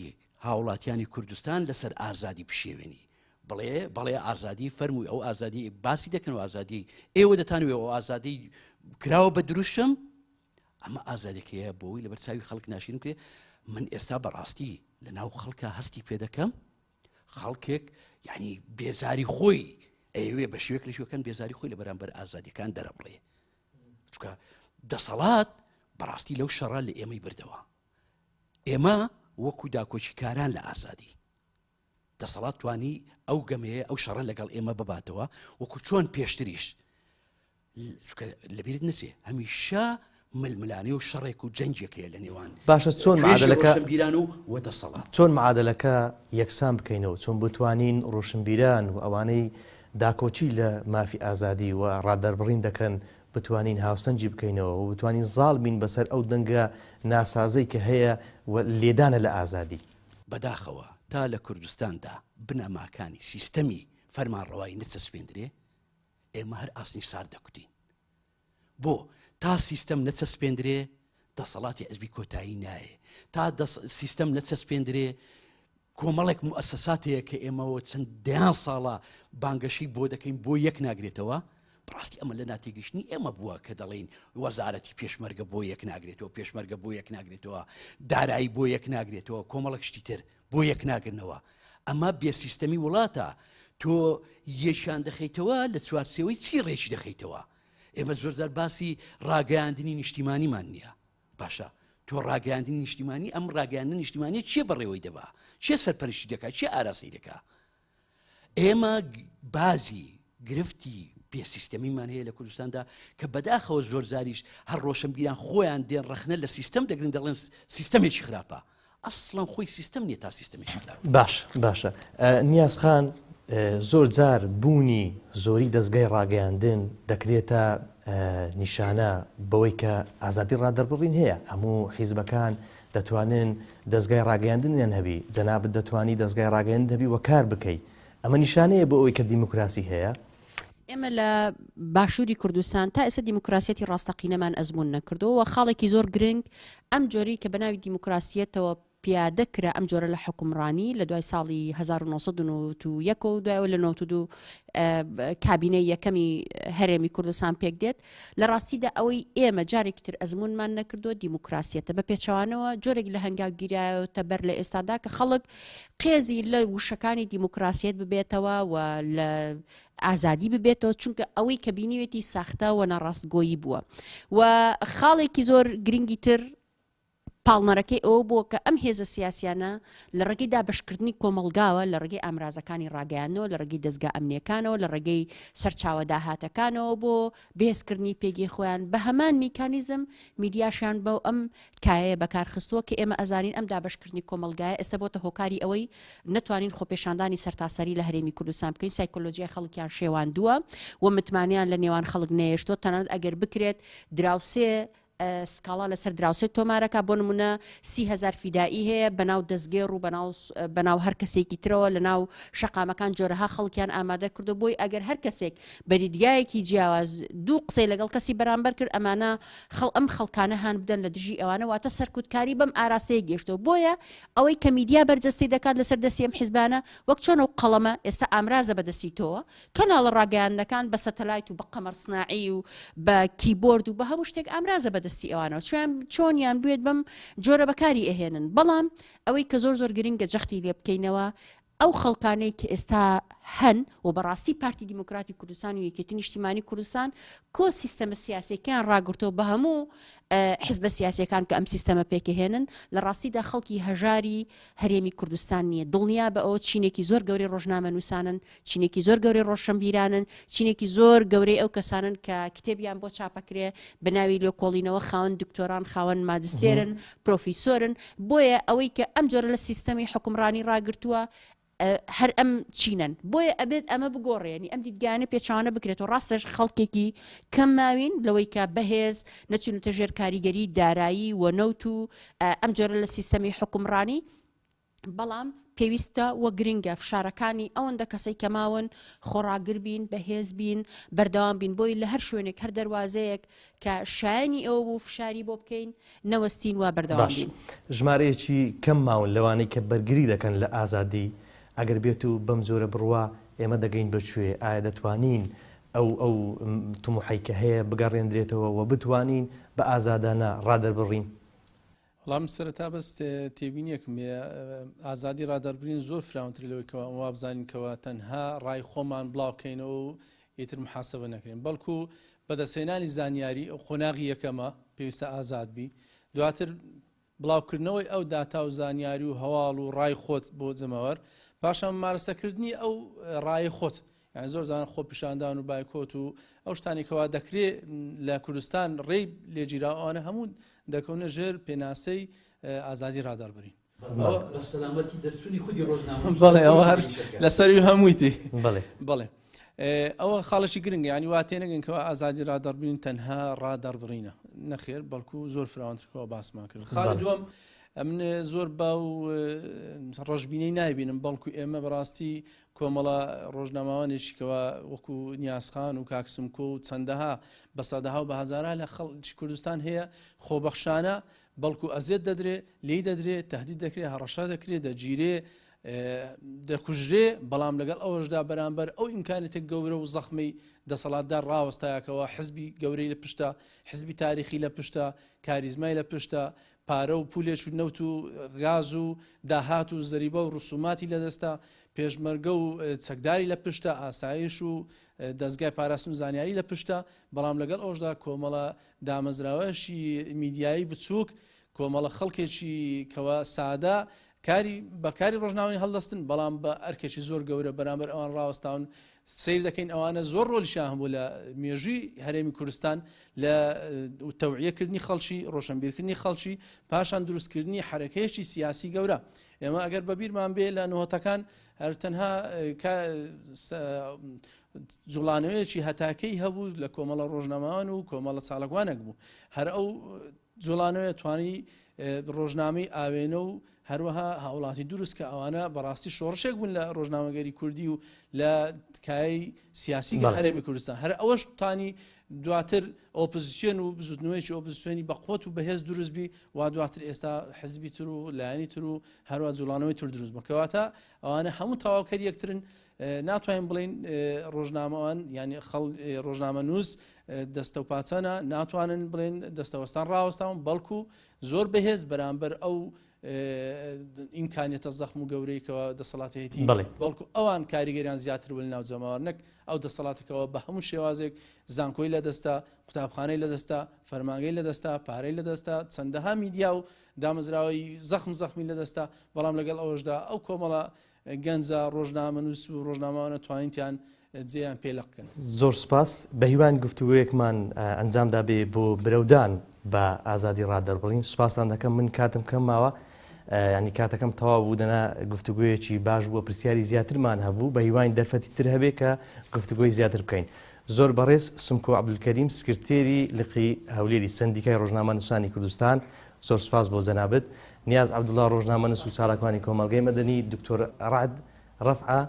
هاوڵاتیانی کوردستان لەسەر ئازادی بشێوێنی بڵێ بەڵێ ئازادی فەرمووی ئەو ئازادی باسی دەکەن و ئازادی ئێوە دەتانوێ ئەو ئازادی کراوە بە دروشم ئەمە ئازادێکەیە بۆی لەبەر چاوی خەڵک ناشین بکرێ من ئێستا بەڕاستی لە ناو خەڵکە هەستی پێ دەکەم خەڵکێک یعنی بێزاری خۆی ئەیەوێ بە شوێک لە شوەکان بێزاری خۆی لە بەرامبەر ئازادیەکان دەرەبڕێ چکە دەسەڵات بەڕاستی لەو شەڕە لە ئێمەی بردەوە ئێمە وەکو داکۆکیکاران لە ئازادی دەسەڵات توانی ئەو گەمەیە ئەو شەڕە لەگەڵ ئێمە بباتەوە وەکو چۆن پێشتریش لەبیرت نەچێ هەمیشە ململانێ و شەڕێک و جەنگێک هەیە لە نێوان باشە چۆن معادلەکە ڕۆشنبیران و و دەسەڵات. چۆن معادلەکە یەکسان بکەینەوە چۆن بتوانین ڕۆشنبیران و ئەوانەی داکۆکی لە مافی ئازادی و ڕادەربڕین دەکەن بتوانین هاوسەنگی بکەینەوە و بتوانین زاڵ بین بەسەر ئەو دەنگە ناسازەی کە هەیە و لێدانە لە ئازادی. بەداخەوە تا لە کوردستاندا بنەماکانی سیستەمی فەرمانڕەوایی نەچەسپێندرێ ئێمە هەر ئاسنی سارد دەکوتین. بۆ؟ تا سیستەم نەچەسپێندرێ دەسەڵاتی حزبی کۆتایی نایێ. تا سیستەم نەچەسپێندرێ کۆمەڵێک موئەسەسات هەیە کە ئێمەوە چەند دەیان ساڵە بانگەشەی بۆ دەکەین بۆ یەک ناگرێتەوە. بەڕاستی ئەمە لە ناتێگەیشتنی ئێمە بووە کە دەڵێین وەزارەتی پێشمەرگە بۆ یەک ناگرێتەوە، پێشمەرگە بۆ یەک ناگرێتەوە، دارایی بۆ یەک ناگرێتەوە، کۆمەڵێک شتی تر بۆ یەک ناگرنەوە. ئەمە بێ سیستەمی وڵاتە. تۆ یەکیان دەخەیتەوە لە چوارچێوەی چی ڕێکی دەخەیتەوە؟ ئێمە زۆرجار باسی ڕاگەیاندنی نیشتیمانیمان نییە. باشە تۆ ڕاگەیاندنی نیشتیمانی ئەم ڕاگەیاندنە نیشتیمانیە کێ بەڕێوەی دەبا؟ کێ سەرپەرشتی دەکا؟ کێ ئاراستەی دەکا؟ ئێمە بازی گرفتی بێ سیستەمیمان هەیە لە کوردستاندا کە بەداخەوە زۆرجاریش هەر ڕۆشنبیران خۆیان دێن ڕەخنە لە سیستەم دەگرن دەڵێن سیستەمێکی خراپە ئەسڵەن خۆی سیستەم نییە تا سیستەمێکی خراپ باش باشە نیاز خان زۆر جار بوونی زۆری دەستگای ڕاگەیاندن دەکرێتە نیشانە بەوەی کە ئازادی ڕادەربڕین هەیە هەموو حیزبەکان دەتوانن دەزگای ڕاگەیاندنیان هەبی، جەنابت دەتوانی دەزگای ڕاگەیاندن هەبی و کار بکەی، ئەمە نیشانەیە بۆ ئەوەی کە دیموکراسی هەیە؟ ئێمە لە باشووری کوردستان تا ئێستا دیموکراسیەتی ڕاستەقینەمان ئەزموون نەکردووە و خاڵێکی زۆر گرنگ ئەم جۆرەی کە بە ناوی دیموکراسیەتەوە پیادە کرا ئەم جۆرە لە حوکمڕانی لە دوای ساڵی 1991 و دوایەوە لە 92 کابینەی یەکەمی هەرێمی کوردستان پێک دێت لە ڕاستیدا ئەوەی ئێمە جارێکی تر ئەزموونمان نەکردووە دیموکراسیەتە، بە پێچەوانەوە جۆرێک لە هەنگاو گیرایەوەتە بەر لە ئێستادا کە خەڵک قێزی لە وشەکانی دیموکراسیەت ببێتەوە و لە ئازادی ببێتەوە چونکە ئەوەی کە بینیوێتی ساختە و ناڕاستگۆیی بووە و خاڵێکی زۆر گرنگی تر پاڵنەرەکەی ئەوە بووە کە ئەم هێزە سیاسیانە لە ڕێگەی دابەشکردنی کۆمەڵگاوە، لە ڕێگەی ئامرازەکانی ڕاگەیاندنەوە، لە ڕێگەی دەزگا ئەمنییەکانەوە، لە ڕێگەی سەرچاوە داهاتەکانەوە بۆ بەهێزکردنی پێگەی خۆیان، بە هەمان میکانیزم میدیاشیان بەو ئەم کایەیە بەکارخستووە کە ئێمە ئەزانین ئەم دابەشکردنی کۆمەڵگایە ئێستا بۆتە هۆکاری ئەوەی نەتوانین خۆپێشاندانی سەرتاسەری لە هەرێمی کوردستان بکەین، سایکۆلۆژیای خەڵکیان شێواندووە و متمانەیان لە نێوان خەڵک نەهێشتووە، تەنانەت ئەگەر بکرێت دراوسێ سکاڵا لەسەر دراوسێ تۆمارەکە بۆ نمونە 30هزار فیدایی هەیە بەناو دەستگێڕ و بەناو بەناو هەر کەسێکی ترەوە لە ناو شەقامەکان جۆرەها خەڵکیان ئامادە کردو بۆی ئەگەر هەر کەسێک بە دیدگایەکی جیاواز دوو قسەی لەگەڵ کەسی بەرامبەر کرد ئەمانە خەڵ ئەم خەڵکانە هان بدەن لە دژی ئەوانە واتە سەرکوتکاری بەم ئاراستەیە گەشتەوە بۆیە ئەوەی کە میدیا بەرجەستەی دەکات لەسەر دەستی ئەم حیزبانە وەک چۆن ئەو قەڵەمە ئێستا ئامرازە بەدەستی تۆوە کەناڵە ڕاگەیاندنەکان بە سەتەلایت و بە قەمەر سناعی و بە کیبۆرد و بە هەموو شتێک ئامرازە بە دەستی ئەوانەوە چۆن چۆنیان بوێت بەم جۆرە بەکاری ئەهێنن بەڵام ئەوەی کە زۆر زۆر گرنگە جەختی لێ بکەینەوە ئەو خەڵکانەی کە ئێستا هەن و بەڕاستی پارتی دیموکراتی کوردستان و یەکێتی نیشتیمانی کوردستان کۆ سیستەمە سیاسەکەیان ڕاگرتەوە بە هەموو حزبە سیاسەکان کە ئەم سیستەمە پێکهێنن لە ڕاستیدا خەڵکی هەژاری هەرێمی کوردستان نییە دڵنیا بە ئەوە چینێکی زۆر گەورەی ڕۆژنامە نووسانن چینێکی زۆر گەورەی ڕۆشنبیرانن چینێکی زۆر گەورەی ئەو کەسانن کە کتێبیان بۆ چاپەکرێ بە ناوی لێکۆڵینەوە خاوەن دکتۆران خاوەن ماجستێرن پرۆفیسۆرن بۆیە ئەوەی کە ئەم جۆرە لە سیستەمی حکومڕانی ڕاگرتووە هەر ئەم چینەن بۆیە ئەبێت ئەمە بگۆڕێنی ئەم دیدگانە پێچوانە بکرێتەوە ڕاستەش خەڵکێکی کەم ماوین لەوەی کە بەهێز نەچونەتە ژێر کاریگەری دارایی و نەوت و ئەم جۆرە لە سیستەمی حکومڕانی بەڵام پێویستە و گرنگە فشارەکانی ئەوەندە کەسەی کە ماون خۆڕاگر بین، بەهێز بین، بەردەوام بین بۆی لە هەر شوێنێک هەر دەروازەیەک کە شایەنی ئەوە بوو فشاری بۆ بکەین نەوەستین و بەردەوام باش بین. ژمارەیەکی کەم ماون لەوانەی کە بەرگری دەکەن لە ئازادی، ئەگەر بێت و بەم جۆرە بڕوا ئێمە دەگەین بە کوێ؟ ئایا دەتوانین ئەو ئەو تموحەی کە هەیە بگەڕێندرێتەوە و بتوانین بە ئازادانە ڕادەربڕین؟ وەڵا من سەرەتا بەس تێبینیەکم هەیە ئازادی ڕادەربرین زۆر فراونتر لەوەی کەوا وابزانین کەوا تەنها ڕای خۆمان بڵاوکەینەوە و ئیتر محاسبە نەکرێن بەڵکو بەدەستهێنانی زانیاری ئەو قۆناغی یەکەمە پێویستە ئازاد بی دواتر بڵاوکردنەوەی ئەو داتا و زانیاری و هەواڵ و ڕای خۆت بۆ جەماوەر پاشان ممارەسەکردنی ئەو ڕای خۆت یانی زۆر جاران خۆپیشاندان و بایکۆت و ئەو شتانی کەوا دەکرێ لە کوردستان ڕێی لێگیرا ئەوانە هەموو دەکەونە ژێر پێناسەی ئازادی ڕادەربرین. بە سەلامەتی دەرچوونی خودی ڕۆژنامە بەڵێ ئەوە هەر لەسەروی هەموویتی بەڵێ بەڵێ ئەوە خاڵێکی گرنگە ینی وا تێنەگەن کەوا ئازادی ڕادەربرین تەنها ڕادەربڕینە نەخێر بەڵکو زۆر فراوانترکەوە باسمان کرد خاڵی دووەم ئەمن زۆر باو ڕەشبینەی نایبینم بەڵکو ئێمە بەڕاستی کۆمەڵە ڕۆژنامەوانێکی کەوا وەکو نیاز خان و کاک سمکۆ و چەندەها بە سەدەها و بە هەزارا لە خەڵکی کوردستان هەیە خۆبەخشانە بەڵکو ئەزیەت دەدرێ لێی دەدرێ تهدید دەکرێ هەڕەشە دەکرێ دەگیرێ دەکوژرێ بەڵام لەگەڵ ئەوەشدا بەرامبەر ئەو ئیمکانێتە گەورە و زەخمەی دەسەڵاتدار ڕاوەستایەکەوە حزبی گەورەی لە پشتە حزبی تاریخی لە پشتە کاریزمای لە پشتە پارە و پولێک و نەوت و غاز و داهات و زەریبە و ڕسوماتی لەدەستە، پێشمەرگە و چەکداری لە پشتە، ئاسایش و دەزگای پاراستن و زانیاری لە پشتە، بەڵام لەگەڵ ئەوەشدا کۆمەڵە دامەزراوەیەکی میدیایی بچووک، کۆمەڵە خەڵکێکی کەوا سادە کاری بە کاری ڕۆژنامەوانی هەڵدەستن، بەڵام بە ئەرکێکی زۆر گەورە بەرامبەر ئەوان ڕاوەستاون، سەیر دەکەین ئەوانە زۆر ڕۆلیشیان هەبوو لە مێژووی هەرێمی کوردستان لە تەوعیەکردنی خەڵکی، ڕۆشنبیرکردنی خەڵکی، پاشان دروستکردنی حەرەکەیەکی سیاسی گەورە. ئێمە ئەگەر بەبیرمان بێ لە نهۆتەکان هەر تەنها جوڵانەوەیەکی هەتاکەی هەبوو لە کۆمەڵە ڕۆژنامەوان و کۆمەڵە چالاکوانێک بوو هەر ئەو جوڵانەوەیە توانی ڕۆژنامەی ئاوێنە و هەروەها هاوڵاتی دروست کە ئەوانە بەڕاستی شۆڕشێک بوون لە ڕۆژنامەگەری کوردی و لە کایەی سیاسی هەرێمی کوردستان هەر ئەوەش توانی دواتر ئۆپزسیۆن و بزوتنەوەیەکی ئۆپزسیۆنی بەقوت و بەهێز دروست بی و دواتر ئێستا حزبی تر و لایەنی تر و هەروە جوڵانەوەی تر دروست بوو کەواتە ئەوانە هەموو تەواوکەری یەکترن ناتوانین بڵێین ڕۆژنامەوان یانی خەڵ ڕۆژنامەنووس دەستەوپاچەنە ناتوانن بڵێن دەستەوەستان ڕاوەستاون بەڵکو زۆر بەهێز بەرامبەر ئەو ئیمکانیەتە زەخم و گەورەیەکەوە دەسەڵاتەتی بەڵکو ئەوان کاریگەریان زیاتر بوو لەناو جەماوەر نەک ئەو دەسەڵاتەکەەوە بە هەموو شێوازێک زانکۆی لەدەستە قوتابخانەی لەدەستە فەرمانگەی لەدەستە پارەی لەدەستە چەندەها میدیا و دامەزراوەی زەخم زەخمی لەدەستە بەڵام لەگەڵ ئەوەشدا ئەو کۆمەڵە گەنجە ڕۆژنامەنووس و ڕۆژنامەوانە توانیتیان جێیان پێ لەق کەن. زۆر سوپاس، بەهیواین گفتوگۆیەکمان ئەنجام دابێ بۆ برەودان بە ئازادی ڕادەربڕین، سوپاستان دەکەم، من کاتم کەم ماوە یانی کاتەکەم تەواو بوو دەنا گفتوگۆیەکی باش بووە پرسیاری زیاترمان هەبوو، بەهیواین دەرفەتی تر هەبێ کە گفتوگۆی زیاتر بکەین. زۆر بەڕێز سمکۆ عەبدولکەریم سکرتێری لقی هەولێری سەندیکای ڕۆژنامەنووسانی کوردستان زۆر سوپاس بۆ جەنابت. نیاز عەبدوڵا ڕۆژنامەنووس و چالاکوانی کۆمەڵگەی مەدەنی، دکتۆر ڕەعد ڕەفعە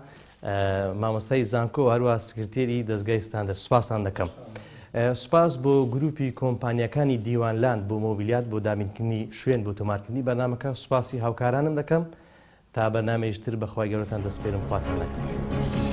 مامۆستای زانکۆ و هەروەها سکرتێری دەزگای ستاندەر سوپاستان دەکەم. سوپاس بۆ گروپی کۆمپانیاکانی دیوان لاند بۆ مۆبیلیات بۆ دابینکردنی شوێن بۆ تۆمارکردنی بەرنامەکە، سوپاسی هاوکارانم دەکەم. تا بەرنامەیش تر بە خوای گەورەتان دەسپێرم خواتان لەگەڵ.